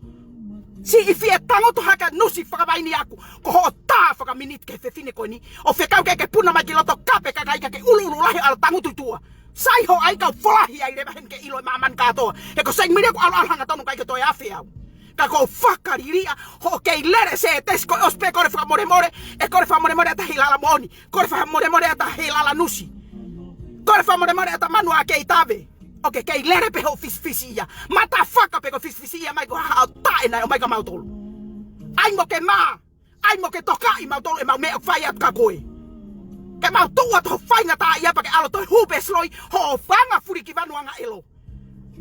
Siʻi fie tangutu hake nusi fakavaini ʻaku, ko hoʻo tā fakaminiti ki he fefine ko eni. ʻO fekau ke ke puna mai ki loto kape kakai ka ke ʻuluʻulu lahi ʻalu ʻo tangutu ʻi tuʻa. Sai hoʻo ʻai kau folahi ai leva heni ke ʻilo ʻe māmani kātoa. He ko Seinimili ʻoku ʻalu ʻalu hangatonu ʻikai ke toe afe au. Ka ʻoku ou fakaliliʻa hoʻo kei lele Sētesi, ko e ʻosi pē kole fakamolemole, ʻe kole fakamolemole ʻa Heilala Moʻoni, kole fakamolemole ʻa Heilala Nusi, kole fakamolemole ʻa Manu ʻa Keitave. ʻOku ke kei lele pē hoʻo fisifisiʻia. Motherfucker, pe ko e fisifisiʻia mai ko haʻo taʻe naʻe ʻomai kia mautolu. ʻAi mo ke mā, ʻai mo ke tokaʻi mautolu ʻemau meʻa ʻoku fai atu kia koe. Ke mau tuʻu atu hoʻo faingataʻaʻia pea ke ʻalu ʻo toe hū pē siloi hoʻo fanga fuli ki vanu angaʻelo.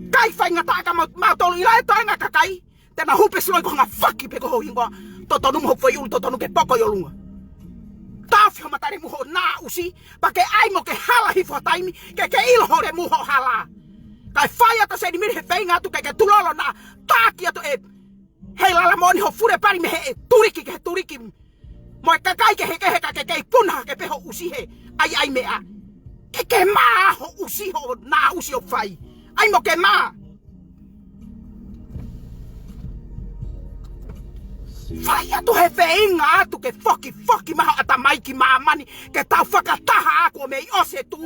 ʻIkai faingataʻa kia mau-, mautolu ʻi he toenga kakai. Te nau hū pē siloi ko e ngaahi faki pē ko ho hingoa. Totonu mo hoʻo foʻi ʻulu totonu ke poko ʻi ʻolunga. Taʻofi ho matalemu hoʻo naʻusi, pea ke ʻai mo ke hala hifo ha taimi, ke ke ʻilo ho lemu hoʻo hala. Kae fai atu Seinimili he feinga atu ke ke tulolo naʻa taki atu ʻe Heilala Moʻoni ho fule pali mei he tuliki ki he tuliki. Mo e kakai kehekehe ka ke kei puna hake pē hoʻo ʻusi he ʻaiʻai meʻa. Ke ke mā hoʻo ʻusi hoʻo naʻusi ʻoku fai. ʻAi mo ke mā. Fai atu he feinga atu ke fokifoki mai ho ʻatamai ki māmani ke tau fakataha ʻaki ʻo mei ʻosi e tū.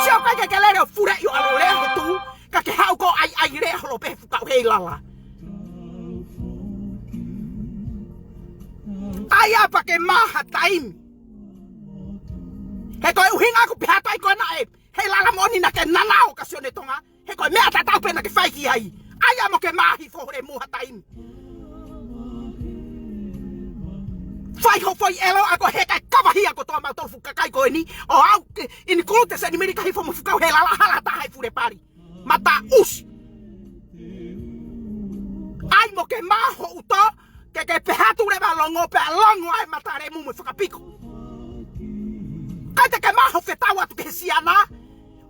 Sio ʻikai ke ke lele ʻo fuleʻi ʻo ʻalu ʻo lea he tū. Ka ke haʻu ʻo ʻaiʻai lea holo pē he fukaʻu Heilala. ʻAi ā pea ke mā ha taimi. He ko e ʻuhinga ʻoku pehē atu ai ko ena ʻe Heilala Moʻoni naʻa ke nanao kia Sione Tonga. He ko e meʻa tatau pē naʻa ke fai ki ai. ʻAi ā mo ke mā hifo ho lemu ha taimi. Fai ho foʻi ʻelo ʻa koe he ʻikai kavahia kotoa mautolu fuʻu kakai ko eni. ʻO aʻu ke ʻinikulu te Seinimili ka hifo mo fukaʻu Heilala hala taha ʻi fule pali. Mataʻusi. ʻAi mo ke mā ho ʻuto, ke ke pehē atu leva longo pea longo ai matalemu mo fakapiko. ʻIkai te ke mā ho fetau atu ki he siana,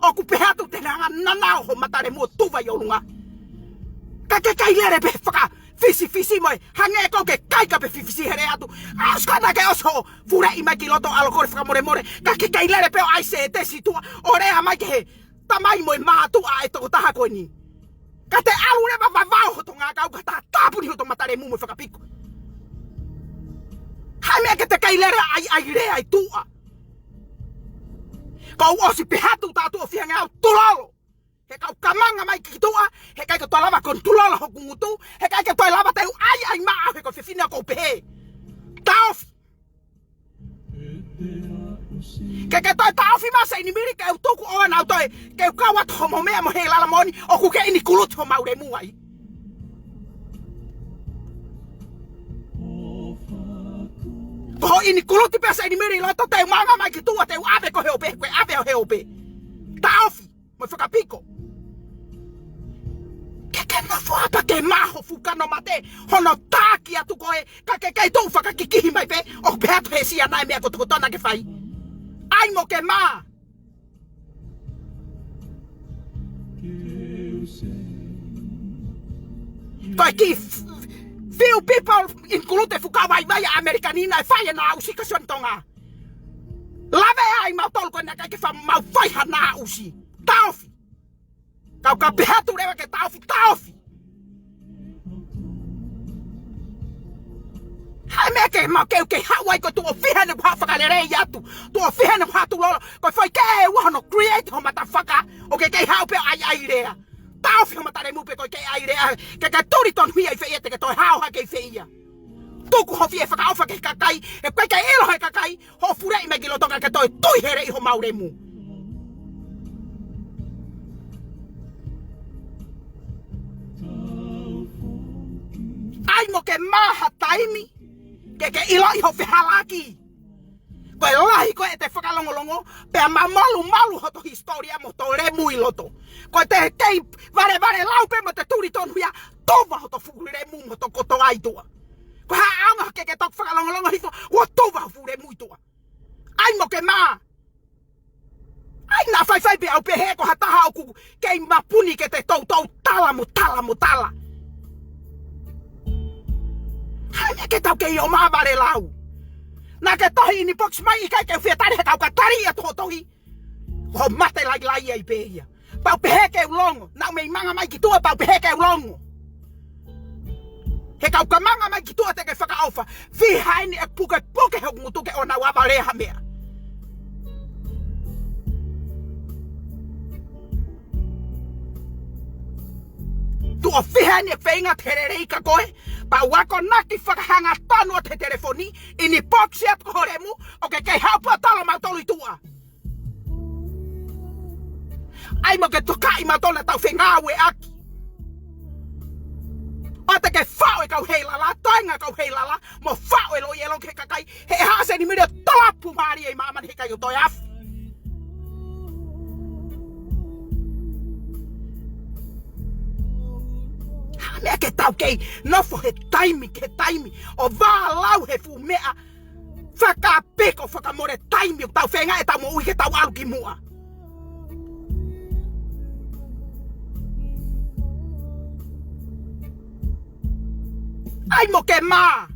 ʻoku pehē atu te ne hanga nanao ho matalemu ʻo tuva ʻi ʻolunga. Ka ke kei lele pē fakafisifisi mo e hangē ʻoku ke kaika pē fifisi he lea atu. ʻAusi ko ena ke ʻosi hoʻo fuleʻi mai ki loto ʻalu ʻo kole fakamolemole. Ka ke kei lele pē ʻo ʻai Sētesi tuʻa ʻo lea mai ki he tamai mo e mātuʻa ʻa e tokotaha ko eni. Ka te ʻalu leva vavao hoto ngākau ka ta tāpuni hoto matalemu mo fakapiko. Hā e meʻa ke te kei lele ʻaiʻai lea ʻi tuʻa. Kuo u ʻosi pehē atu ta tuʻo fiha ngeau tulolo. He kau kamanga mai ki tuʻa, he ʻikai ke toe lava ke u tulolo hoku ngutu, he ʻikai ke toe lava te u ʻaiʻai maʻau he ko e fefine ʻoku ou pehē. Taʻofi. Ke ke toe taʻofi mai Seinimili ke u tuku ʻo ʻanau toe, ke u kau atu homo meʻa mo Heilala Moʻoni, ʻoku ke ʻinikuluti homau lemu ai. Ko hoʻo ʻinikuluti pē Seinimili ʻi loto te u manga mai ki tuʻa te u ʻave ko he ope, ko e ʻave ʻo he ope. Taʻofi. Mo fakapiko. Ke ke nofo ā pea ke mā ho fuʻu kano mate, hono taki atu koe, ka ke kei tuʻu fakakikihi mai pē, ʻo pehē atu he siana e meʻa kotokotoa naʻa ke fai. ʻAi mo ke mā. Ko e kiʻi f-, few people include fuka vaivai ʻa ʻAmelika ni naʻe fai ʻena ʻusi kia Sione Tonga. Lave ai mautolu ko ena ʻikai ke fa-, mau fai ha naʻusi. Taʻofi. Kau ka pehē atu leva ke taʻofi, taʻofi. Hā e meʻa ke mau kei, kei haʻu ai ko e tuʻo fiha ʻene haʻu fakalelei atu. Tuʻo fiha ʻene haʻu tulolo. Ko e foʻi kē ua hono create ho motherfucker. ʻO ke kei haʻu pē ʻo ʻaiʻai lea. Taʻofi ho matalemu pē ko e kei ʻai lea. Ke ke tuli tonuhia ʻi fē ia te ke toe hao hake ʻi fē ia. Tuku ho fie fakaʻofa ki he kakai, he ʻoku ʻikai ke ʻilo he kakai, hoʻo fuleʻi mai ki loto ka ke toe tui hele ʻi homau lemu. ʻAi mo ke mā ha taimi, ke ke ʻiloʻi ho fehālaaki. Ko e lahi ko ē ʻete fakalongolongo, pea mamalumalu hoto hisitōlia mo hoto lemu ʻi loto. Ko ʻete kei valevale lau pē mo ʻete tuli tonuhia, tuva hoto fuʻu lemu mo hoto kotoa ʻi tuʻa. Ko e hā e ʻaonga ke ke toki fakalongolongo hifo, ʻo tuva ho fuʻu lemu ʻi tuʻa. ʻAi mo ke mā. ʻAi naʻa faifai pē ʻau pehē ko ha taha ʻoku kei mapuni ke te toutou tala mo tala mo tala. Hā e meʻa ke tau kei ō mai vale lau. Naʻa ke tohi inbox mai ʻikai ke u fie tali he kau ka tali ʻa e tohi. Ko e mate lailai ai pē ia. Pau pehē ke u longo. Naʻa mei manga mai ki tuʻa pau pehē ke u longo. He kau ka manga mai ki tuʻa te ke fakaʻofa. Fiha eni e pukepuke hoku ngutu ke ʻoua naʻa u ava lea ha meʻa. Tuku ʻOku fiha eni e feinga te lelei kia koe, pea u akonaki fakahangatonu atu he telefoni, inbox atu ki ho lemu, ʻoku ke kei haʻu pē ʻo tala mautolu ʻi tuʻa. ʻAi mo ke tokaʻi mautolu naʻa tau fengāueʻaki. ʻOua te ke faʻo e kau heilala, toenga kau heilala, mo faʻo e loʻi ʻelo ki he kakai, he ʻe haʻu ʻa Seinimili ʻo tolapu mālie ʻi māmani he ʻikai ke toe afi. Hā e meʻa ke tau kei nofo he taimi ki he taimi, ʻo vālau he fuʻu meʻa, fakapiko, fakamole taimi ʻoku tau feinga ʻetau moʻui ke tau ʻalu ki muʻa. ʻAi mo ke mā.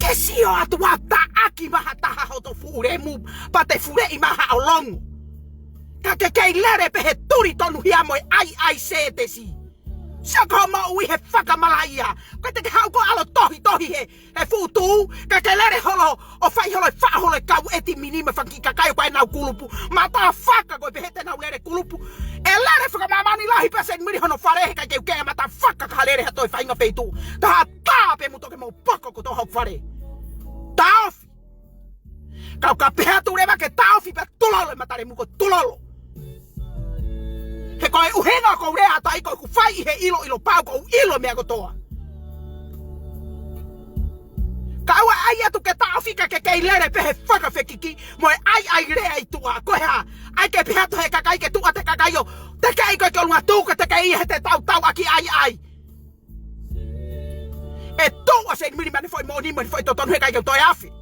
Ke sio atu ʻo taʻaki mai ha taha hoto fuʻu lemu, pea te fuleʻi mai ha ʻolunga. Ka ke kei lele pē he tuli tonuhia mo e ʻaiʻai sētesi. Sio ki hoʻo moʻui he fakamalaʻia. ʻOku ʻikai te ke haʻu koe ʻo ʻalu ʻo tohitohi he, he fuʻu tū, ka ke lele holo ʻo fai holo e faʻo holo e kau ʻeti mini mo e fanga kiʻi kakai ʻoku ʻi ai ʻenau kulupu. Mata faka koe pē he te nau lele kulupu. ʻE lele fakamāmani lahi pē ʻa Seinimili hono fale he ʻikai ke u kei mata faka ka lele ha toe faʻahinga feituʻu. Tā tā pē muʻa ke mou poko kotoa hoku fale. Taʻofi. Ka u ka pehē atu leva ke taʻofi pea tulolo e mata lemu ko e tulolo. He ko e ʻuhinga ʻoku ou lea atu ai ko ʻeku fai ʻi he ʻiloʻilo pau ʻoku ou ʻilo meʻa kotoa. Ka ʻoua ʻe ʻai atu ke taʻofi ka ke kei lele pē he fakafekiki mo e ʻaiʻai lea ʻi tuʻa. Ko e hā, ʻai ke pehē atu he kakai ke tuʻa te kakai ʻo tekeʻi koe ki ʻolunga tuku tekeʻi he te tautau ʻaki ʻaiʻai. ʻE tuʻu ʻa Seinimili mo ʻene foʻi moʻoni mo ʻene foʻi totonu he ʻikai ke toe afi.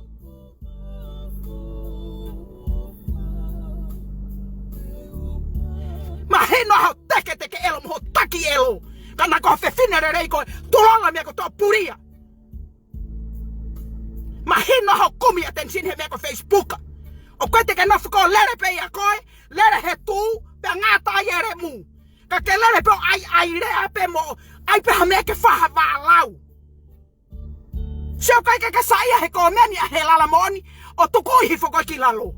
Mahino hoʻo teketeke ʻelo mo hoʻo taki ʻelo. Ka naʻa ko ha fefine lelei koe, tulolo e meʻa kotoa pulia. Mahino hoʻo kumi attention he meʻa ko e Facebook. ʻOku ʻikai te ke nofo koe ʻo lele pē ia koe, lele he tū, pea ngata ai e lemu. Ka ke lele pē ʻo ʻaiʻai lea pē mo, ʻai pē ha meʻa ke fai ha vālau. Sio ʻikai ke ke saiʻia he komeni ʻa e heilala moʻoni, ʻo tuku ʻi he foʻi ki lalo.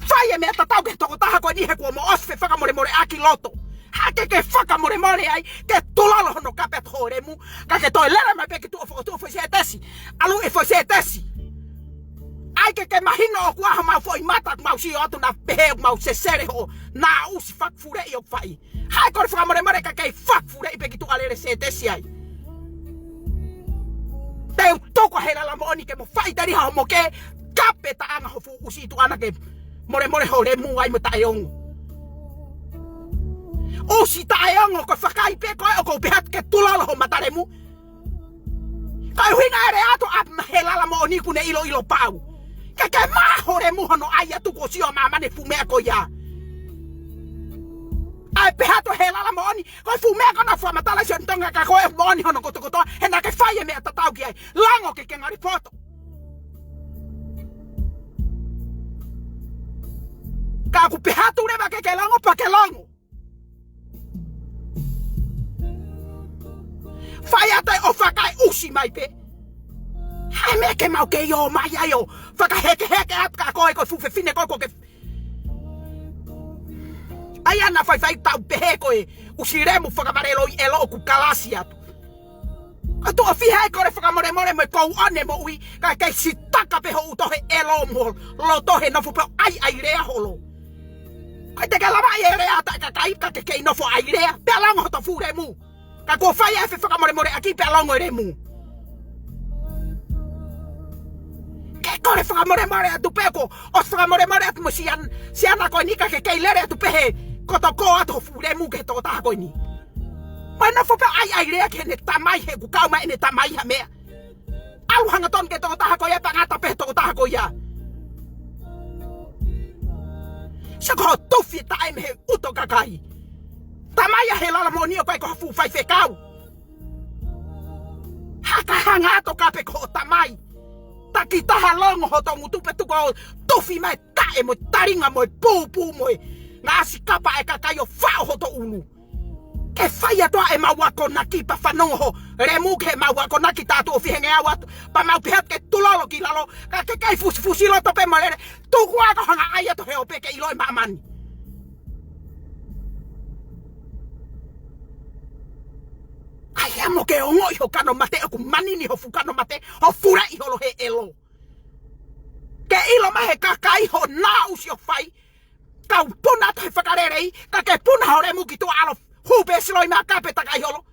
Fai e meʻa tatau ki he tokotaha ko eni he kuo mo ʻosi fefakamolemoleʻaki loto. Hā ke ke fakamolemole ai, ke tulolo hono kape atu ho lemu, ka ke toe lele mai pē ki tuʻa ʻo fokotuʻu e foʻi sētesi. ʻAlu e foʻi sētesi. ʻAi ke ke mahino ʻoku ʻaho mau foʻi mata, mau sio atu naʻa pehē ʻoku mau sesele hoʻo naʻa ʻusi fakafuleʻi ʻoku fai. Hā e kole fakamolemole ka kei fakafuleʻi pē ki tuʻa lele sētesi ai. Te u tuku ʻa e heilala moʻoni ke mo faʻiteliha hoʻo moke, kape taʻanga ho fuʻu ʻusi ʻi tuʻa naʻa ke molemole ho lemu ai mo taʻeongo. ʻUsi taʻeongo ko e fakaʻai pē koe ʻoku ou pehē atu ke tulolo ho mata lemu. Ka ʻuhinga ʻe lea atu ʻa e heilala moʻoni ʻoku ne ʻiloʻilo pau. Ke ke mā ho lemu hono ʻai atu kuo sio ʻa māmani e fuʻu meʻa ko ia. ʻAi pē atu heilala moʻoni, ko e fuʻu meʻa ko ena fakamatala ʻa Sione Tonga ka ko e moʻoni hono kotokotoa, he naʻa ke fai e meʻa tatau ki ai, lango ke ke ngali poto. Ka ʻoku pehē atu leva ke ke lango pea ke lango. Fai atu ʻo fakaʻusi mai pē. Hā e meʻa ke mau kei ō mai ai ʻo fakahekeheke atu ka ko e ko e fuʻu fefine ko e ko ke. ʻAi ʻana faifai tau pehē ko e ʻusi lemu fakavale loʻi ʻelo ʻoku kalasi atu. Ka tuʻo fiha e kole fakamolemole mo e kouʻone moʻui, ka ke sitaka pē hoʻo tohi ʻelo mo loto he nofo pē ʻo ʻaiʻai lea holo. ʻIkai te ke lava ʻe lea ʻa e kakai ka ke kei nofo ʻai lea, pea lango hoto fuʻu lemu. Ka kuo fai e fefakamolemoleʻaki pea lango e lemu. Ke kole fakamolemole atu pē ko, ʻosi fakamolemole atu mo Sian-, Siana ko eni ka ke kei lele atu pē he, koto ko atu ho fuʻu lemu ki he tokotaha ko eni. Mai nofo pē ʻaiʻai lea ki heʻene tamai he ʻoku kau mai ʻene tamai ha meʻa. ʻAlu hangatonu ki he tokotaha ko ia pea ngata pē he tokotaha ko ia. Sio ko hoʻo tufi taʻe mei he ʻuto kakai. Tamai ʻa e heilala moʻoni ʻoku ʻikai ko ha fuʻu faifekau. Haka hanga atu kape ko hoʻo tamai. Takitaha longo hoto ngutu pea tuku ʻo tufi mai taʻe mo e talinga mo e pūpū mo e ngaahi kapa ʻa e kakai ʻo faʻo hoto ʻulu. Ke fai atu ʻemau akonaki pea fanongo ho lemu ke mau akonaki taʻu ʻo fihenge au atu pea mau pehē atu ke tulolo ki lalo ka ke kei fusifusi loto pē mo lele tuku ʻa e ko hanga ʻai atu he ʻo pē ke ʻilo ʻe māmani. ʻAi amo ke ongoʻi ho kano mate ʻoku manini ho fuʻu kano mate, ho fuleʻi holo he ʻelo. Ke ʻilo mai he kakai hoʻo nāusi ʻo fai, kau puna atu he fakalelei, ka ke puna ho lemu ki tuʻa ʻalu ʻo hū pē siloi mo kape takai holo.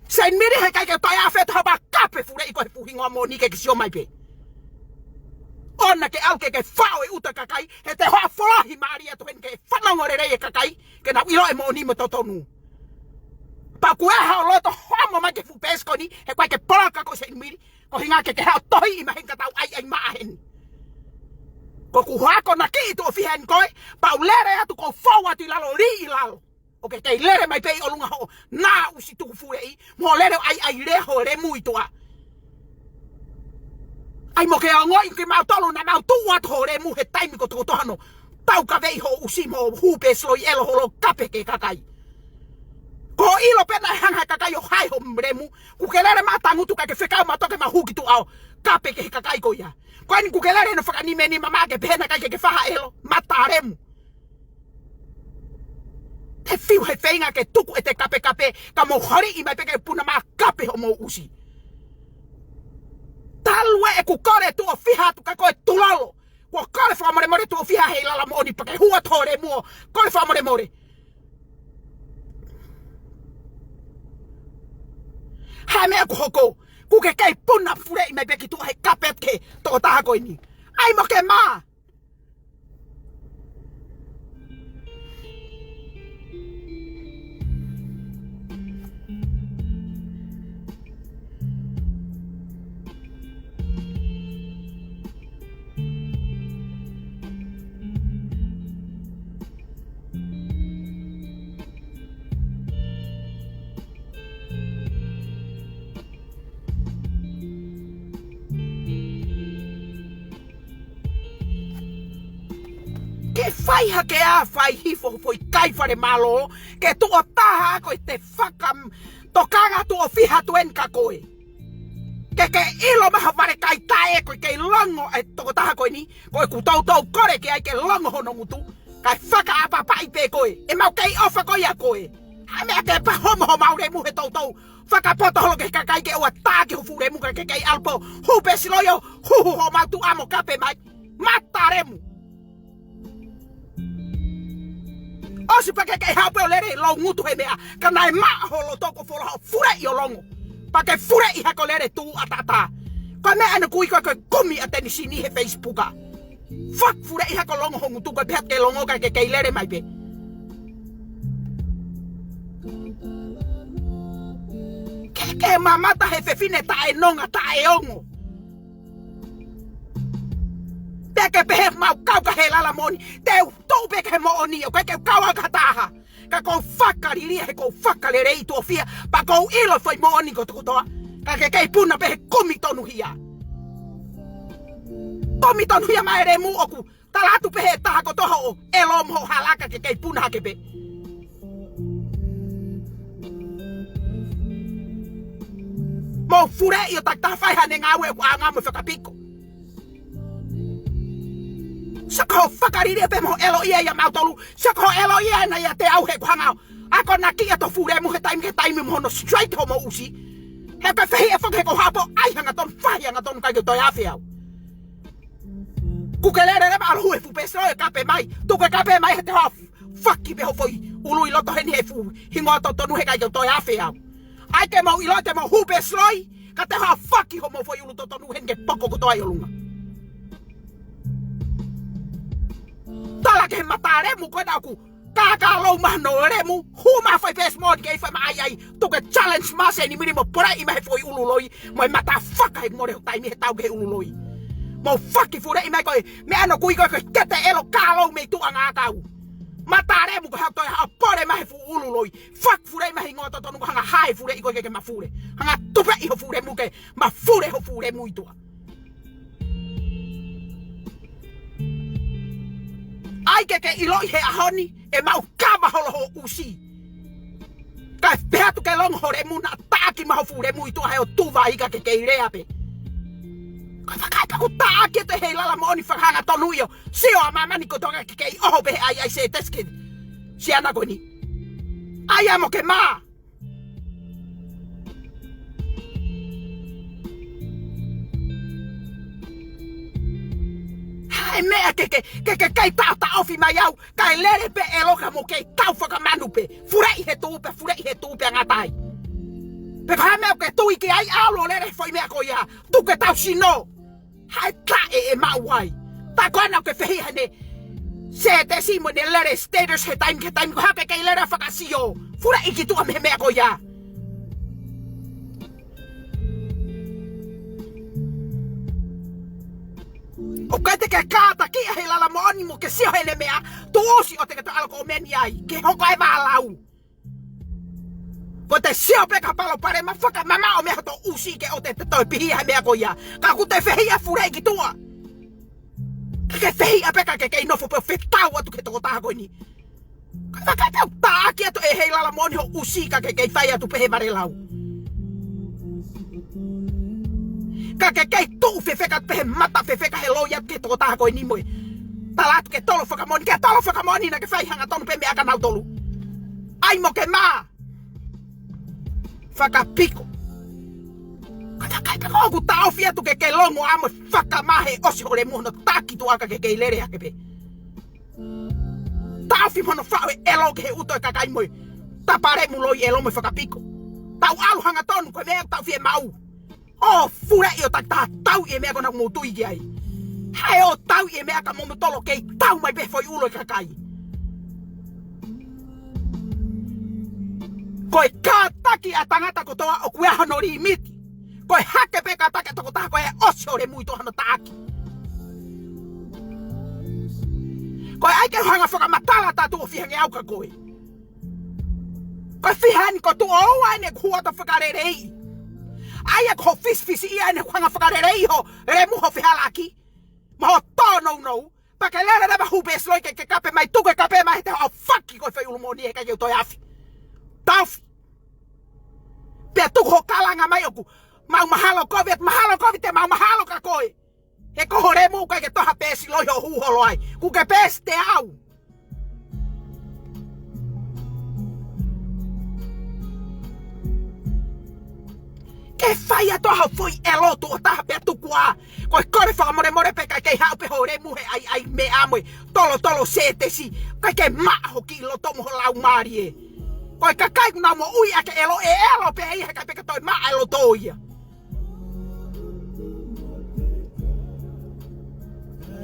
Saint Mary heʻikai ke toe afe atu ha pā kape fuleʻi ko e fuʻu hingoa moʻoni ke ke sio mai pē. ʻOua naʻa ke ʻalu ke ke faʻo e ʻuta kakai, he te hoʻo folahi mālie atu heni ke fanongo lelei e kakai, ke nau ʻilo e moʻoni mo e totonu. Pea ʻoku ʻi ai haʻo loto homo mai ki he fuʻu peesi ko eni, he ʻoku ʻikai ke poloka ko Saint Mary, ko e ʻuhinga ke ke haʻu ʻo tohiʻi mai heni ka tau ʻaiʻai maʻa heni. Ko ʻeku akonakiʻi tuʻo fiha eni ko ē, pea u lele atu ʻo fou atu ʻi lalo, lī ʻi lalo. ʻOku ke kei lele mai pē ʻi ʻolunga hoʻo nāusi tuku fuleʻi, mo lele ʻo ʻaiʻai lea ho lemu ʻi tuʻa. ʻAi mo ke ongoʻi kimautolu naʻa mau tuʻu atu ho lemu he taimi kotokotoa hono taukaveʻi hoʻo ʻusi mo hū pē siloi ʻelo holo kape ki he kakai. Ko e ʻilo pē naʻe hanga he kakai ʻo hae ho lemu, ʻoku ke lele maʻa tangutu kae ke fekau maʻa toke maʻa hū ki tuʻa ʻo kape ki he kakai ko ia. Ko eni ʻoku ke lele ʻo fakanimenima maʻa ke pehē naʻe ʻikai ke ke fai ha ʻelo, mata lemu. Te fiu he feinga ke tuku ʻete kapekape, ka mou holiʻi mai pē ke puna maʻa kape hoʻomou ʻusi. Talu ē ʻeku kole tuʻo fiha atu ka ko e tulolo. Kuo kole fakamolemole tuʻo fiha he ʻi lala moʻoni pea ke hū atu ho lemu ʻo kole fakamolemole. Hā e meʻa ʻoku hoko, ʻoku ke kei puna fuleʻi mai pē ki tuʻa he kape ki he tokotaha ko eni. ʻAi mo ke mā. Ke fai hake ā, fai hifo foʻi kai fale mālō, ke tuʻo taha ko ʻete fakam-, tokanga tuʻo fiha atu eni kia koe. Ke ke ʻilo maʻa ha vale kai taʻe ko e kei longo e tokotaha ko eni, ko ʻeku toutou kole ki ai ke longo hono ngutu, kae fakaʻapaʻapaʻi pē koe, ʻe mau kei ʻofa ko ia koe. Hā e meʻa ke pahomo homau lemu he toutou fakapoto holo ki he kakai ke ʻoua ʻe taki ho fuʻu lemu ka ke kei ʻalu pē ʻo hū pē siloi ʻo huhu homau tuʻa mo kape mai. Mata lemu. ʻOsi pea ke kei haʻu pē ʻo lele ʻi lou ngutu he meʻa, ka naʻe maʻa ho loto ko folo haʻo fuleʻi ʻo longo. Pea ke fuleʻi hake ʻo lele tuʻu ʻataʻatā. Ko e meʻa ʻena kui ko e ko e kumi ʻa Tenisini he Facebook ā. Fakafuleʻi hake ʻo longo ho ngutu ko e pehē atu ke longo ka ke kei lele mai pē. Ke ke mamata he fefine taʻe nonga taʻe ongo. Pea ke pehē mau kau ka he lala moʻoni. Te u tuʻu pē ki he moʻoni ʻo ʻikai ke u kau au ki ha taha. Ka ʻoku ou fakaliliʻa he ʻoku ou fakaleleiʻi tuʻo fiha, pea ʻoku ou ʻilo foʻi moʻoni kotokotoa. Ka ke kei puna pē he kumi tonuhia. Kumi tonuhia mai e lemu ʻoku tala atu pē he taha kotoa hoʻo ʻelo mo hoʻo hala ka ke kei puna hake pē. Mou fuleʻi ʻo takitaha fai haʻane ngāue ʻoku ʻaonga mo fakapiko. Sio ki hoʻo fakaliliʻa pē mo hoʻo ʻelo ia ʻia mautolu. Sio ki hoʻo ʻelo ia ʻena ʻiate au he ʻoku hanga ʻo akonakiʻi atu ho fuʻu lemu he taimi ki he taimi mo hono straight homou ʻusi. He ʻikai fehiʻa foki he ʻoku ou haʻu pē ʻo ʻai hangatonu, fai hangatonu ʻikai ke u toe afe au. ʻOku ke lele leva ʻalu ʻo hū he fuʻu pē siloi ʻo kape mai. Tuku e kape mai he te u hā faki pē ho foʻi ʻulu ʻi loto heni he fuʻu hingoa totonu he ʻikai ke u toe afe au. ʻAi ke mou ʻilo te mou hū pē siloi, ka te u hā faki homou foʻi ʻulu totonu heni ke poko kotoa ʻi ʻolunga. Tala ki he mata lemu ko ena ʻoku kākā lou maʻa hono lemu, hū maʻa foʻi peesi moʻoni kei fai maʻa ai, tuku e challenge maʻa Senimili mo poleʻi maʻa he foʻi ʻulu loi, mo e mata faka he mole ho taimi he tau ki he ʻulu loi. Mou fakafuleʻi mai ko e meʻa ʻena kui ko e ko e kete ʻelo kā lou mei tuʻa ngākau. Mata lemu ko e haʻu toe haʻo pole maʻa he fuʻu ʻulu loi. Fakafuleʻi maʻa he hingoa totonu ko e hanga hā e fuleʻi ko e ke ke mafule. Hanga tupeʻi ho fuʻu lemu ke mafule ho fuʻu lemu ʻi tuʻa. ʻAi ke ke ʻiloʻi he ʻaho ni, ʻe maʻu kava holo ho ʻusi. Kae pehē atu ke longo ho lemu naʻa taʻaki maʻa ho fuʻu lemu ʻi tuʻa he ʻoku tuʻu vai ka ke kei lea pē. Ka fakaʻi pē ʻoku taʻaki atu he lala moʻoni fakahangatonu ʻio. Sio ʻa māmani kotoa ka ke kei ʻoho pē he ʻaiʻai se teske. Siana ko eni. ʻAi amo ke mā. Meʻa ke, ke, ke, ke kei taʻotaʻofi mai au, kae lele pē ʻElo ka mo kei tau fakamanu pē. Fuleʻi he tuʻu pē, fuleʻi he tuʻu pē ʻa ngata ai. Pe ko e hā e meʻa ʻoku ke tui ki ai, ʻalu ʻo lele he foʻi meʻa ko ia. Tuku e tau sino. Haʻu e taʻe ʻe maʻu ai. Tā ko ena ʻoku ke fehiʻa heʻene sētesi mo ʻene lele status he taimi ki he taimi, ko e hā ʻoku ke kei lele fakasio. Fuleʻi ki tuʻa mei he meʻa ko ia. ʻOku ʻikai te ke kātakiʻi ʻa Heilala Moʻoni mo ke sio heʻene meʻa, tuʻusi ʻo te ke toe ʻalu ʻo komeni ai, ke hoko e vālau. Ko ʻete sio pē ki ha palopalema, fakamamaʻo mei hoto ʻusi ke ʻoua te te toe pihia he meʻa ko ia. Ka ʻoku te fehiʻa fuleʻi ki tuʻa. Ka ke fehiʻa pē ka ke kei nofo pē ʻo fetau atu ki he tokotaha ko eni. Ka ʻikai pē ʻoku taʻaki atu ʻe Heilala Moʻoni hoʻo ʻusi ka ke kei fai atu pē he vale lau. Ka ke kei tuʻu fefeka pē he mata fefeka he loi atu ki he tokotaha ko eni mo e tala atu ke tolo fakamoʻoni, ke tolo fakamoʻoni naʻa ke fai hangatonu pē meʻa kia nautolu. ʻAi mo ke mā. Fakapiko. Ka ʻikai pē ʻoku taʻofi atu ke ke longo ʻa mo e fakamā he ʻosi hoʻo lemu hono taki tuʻa ka ke kei lele hake pē. Taʻofi mo hono faʻu ʻe ʻElo ki he ʻuto e kakai mo e tapa lemu loi ʻElo mo e fakapiko. Tau ʻalu hangatonu ko e meʻa ʻoku taʻofi ʻe maʻu. ʻO fuleʻi ʻo taki taha tauʻi e meʻa ko ena ʻoku mou tui ki ai. Haʻu ʻo tauʻi e meʻa ka mo mo tolo kei tau mai pē foʻi ulo e kakai. Ko e kātaki ʻa tangata kotoa ʻoku ʻi ai hono limiti. Ko e hake pē kātaki ʻa tokotaha ko e ʻosi hoʻo lemu ʻi tuʻa hono taʻaki. Ko e ʻai ke hanga fakamatala tatu ʻo fihange au ka ko e. Ko e fiha eni ko tuʻo ua eni ʻeku hū atu ʻo fakaleleiʻi. ʻAi ʻeku hoʻo fisifisiʻia eni ʻeku hanga fakaleleiʻi hoʻo lemu hoʻo fehālaaki. Mo hoʻo tōnounou. Pea ke lele leva hū pē siloi ke ke kape mai tuku e kape mai he te hoʻo faki ko e fai ʻulu moʻoni he ʻikai ke u toe afi. Taʻofi. Pea tuku hoʻo kalanga mai ʻoku mau mahalo kovi, ʻe mahalo kovi te mau mahalo kia koe. He ko hoʻo lemu ʻoku ʻikai ke toe ha peesi loi hoʻo hū holo ai. Kuo ke peesi te au. Ke fai atu ʻa hoʻo foʻi ʻElo tuʻo taha pea tuku ā. Ko e kole fakamolemole pē ka kei haʻu pē hoʻo lemu he ʻaiʻai meʻa mo e tolotolo sētesi. ʻIkai ke maʻa hoʻo kiʻi loto mo ho laumālie. Ko e kakai ʻoku nau moʻui ʻaki e ʻElo, ʻe ʻElo pē ia he ʻikai pē ke toe maʻa e loto ia.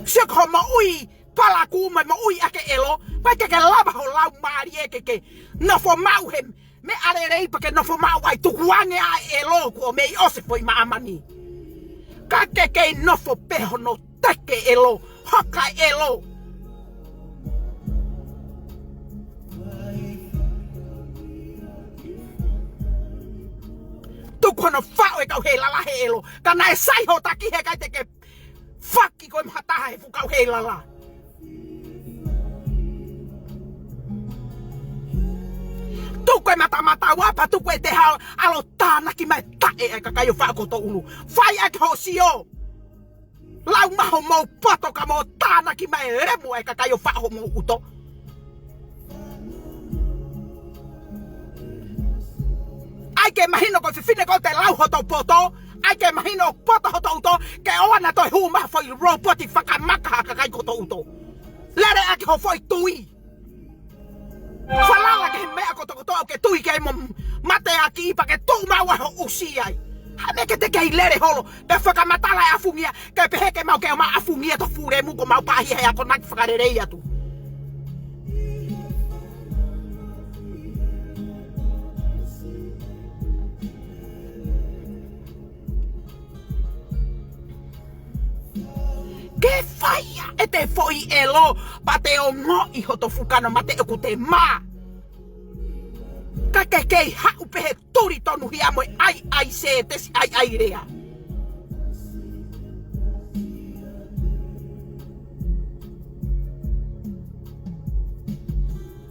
Sio ki hoʻo moʻui palakū mo e moʻui ʻaki e ʻElo, ʻikai ke ke lava ho laumālie ke ke nofo maʻu he meʻa lelei pea ke nofo maʻu ai tukuange ʻa e ʻElo kuo mei ʻosi e foʻi māmani. Ka ke kei nofo pē hono teke ʻElo, haka ʻElo. Tuku hono faʻu e kau Heilala he ʻElo. Ka naʻe sai hoʻo taki he ʻikai te ke faki koe mo ha taha he fuʻu kau Heilala. Tuku e matamata ua pea tuku e te hao ʻalu ʻo tānaki mai taʻe e kakai ʻo faʻu ki hoto ʻulu. Fai ʻaki hoʻo sio. Lau mai hoʻomou poto ka mou tānaki mai e lemu e kakai ʻo faʻu homou ʻuto. ʻAi ke mahino ko e fefine ko ē te lau hoto poto, ʻai ke mahino poto hoto ʻuto, ke ʻoua naʻa toe hū mai ha foʻi lopoti fakamaka ha kakai ki hoto ʻuto. Lele ʻaki hoʻo foʻi tui. Falala ki he meʻa kotokotoa ʻoku ke tui ki ai mo mateaki pea ke tuʻu maʻu ai hoʻo ʻusi ai. Hā e meʻa ke te kei lele holo, pea fakamatala e ʻafungia, ke pehē ke mau ke ʻomai ʻafungia ʻo e fuʻu lemu kuo mau pāhia he akonaki fakalelei atu. Ke fai ā ʻete foʻi ʻelo, pea te ongoʻi hoto fuʻu kano mate ʻoku te mā. Ka ke kei haʻu pē he tuli tonuhia mo e ʻaiʻai sētesi ʻaiʻai lea.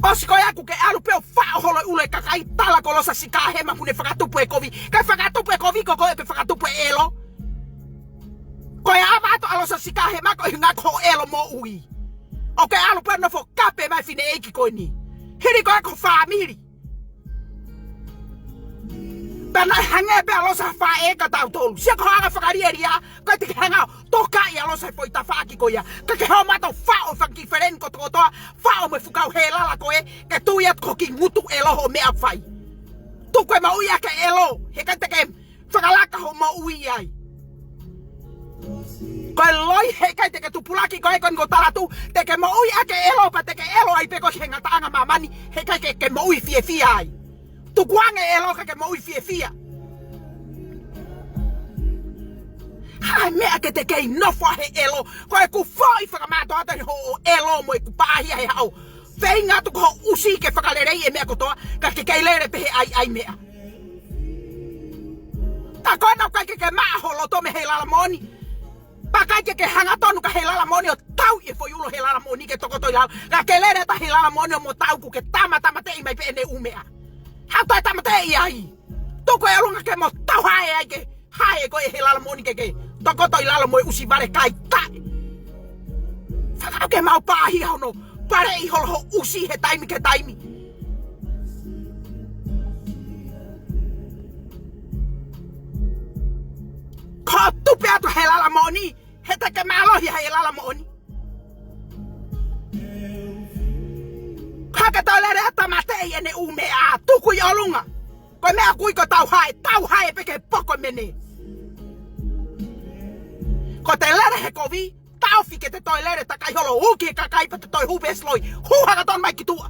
ʻOsi ko ia kuo ke ʻalu pē ʻo faʻo holo e ʻulu e kakai, tala ko Losa Sikahema kuo ne fakatupu e kovi. Kae fakatupu e kovi ko koe ke fakatupu e ʻelo. Ko e ava atu ʻa Losa Sikahema ko e ʻuhinga ko e ʻelo moʻui. ʻOku ke ʻalu pē ʻo nofo kape mai fineʻeiki ko eni. Hili ko e ko fāmili. Pea naʻe hangē pē ʻa Losa Faʻē kia tautolu. Sio ko e anga fakalielia, ʻikai te ke hanga ʻo tokaʻi ʻa Losa he foʻi tafaʻaki ko ia. Ka ke haʻu ʻo maʻu ʻo faʻo e fanga kiʻi feleni kotokotoa, faʻo mo e fuʻu kau hēlala ko ē, ke tui atu ko e kiʻi ngutu ʻelo hoʻo meʻa ʻoku fai. Tuku e moʻui ʻaki e ʻelo, heʻikai te ke fakalaka hoʻo moʻui ai. Ko e loi heʻikai te ke tupulaki koe, ko eni ko e tala atu, te ke moʻui ʻaki e ʻelo pea te ke ʻelo ai pē koe ki he ngataʻanga ʻo māmani, heʻikai ke, ke moʻui fiefia ai. Tukuange e ʻelo ka ke moʻui fiefia. Hā e meʻa ke te kei nofo ai he ʻelo, ko ʻeku foʻi fakamātoato eni hoʻo ʻelo mo ʻeku pāhia he haʻo feinga atu ko hoʻo ʻusi ke fakaleleiʻi e meʻa kotoa, ka ke kei lele pē he ʻaiʻai meʻa. Tā ko ena ʻoku ʻikai ke ke maʻa ho loto mei he lala moʻoni. Pea ʻikai ke ke hangatonu ki he lala moʻoni ʻo tauʻi e foʻi ulo he lala moʻoni ke tokoto ʻi lalo. Ka ke lele atu he lala moʻoni ʻo mo tau kuo ke tāmateʻi mai pē ʻene ʻū meʻa. Haʻu ʻo tāmateʻi ai. Tuku e ʻolunga ke mo tauhae ai ke hae koe he lala moʻoni ke ke tokoto ʻi lalo mo e ʻusi vale kai taʻe. Fakaaʻu ke mau pāhia hono paleʻi holo ho ʻusi he taimi ki he taimi. Ko e tupe atu he lala moʻoni, he te ke mālohi he lala moʻoni. Ka ke toe lele atu ʻo tāmateʻi ʻene ʻū meʻa, tuku ʻi ʻolunga. Ko e meʻa ʻoku ui ko e tauhae, tauhae pē ki he poko mene. Ko ʻete lele he kovi, taʻofi ke te toe lele takai holo, uki e kakai pea te toe hū pē e siloi, hū hangatonu mai ki tuʻa.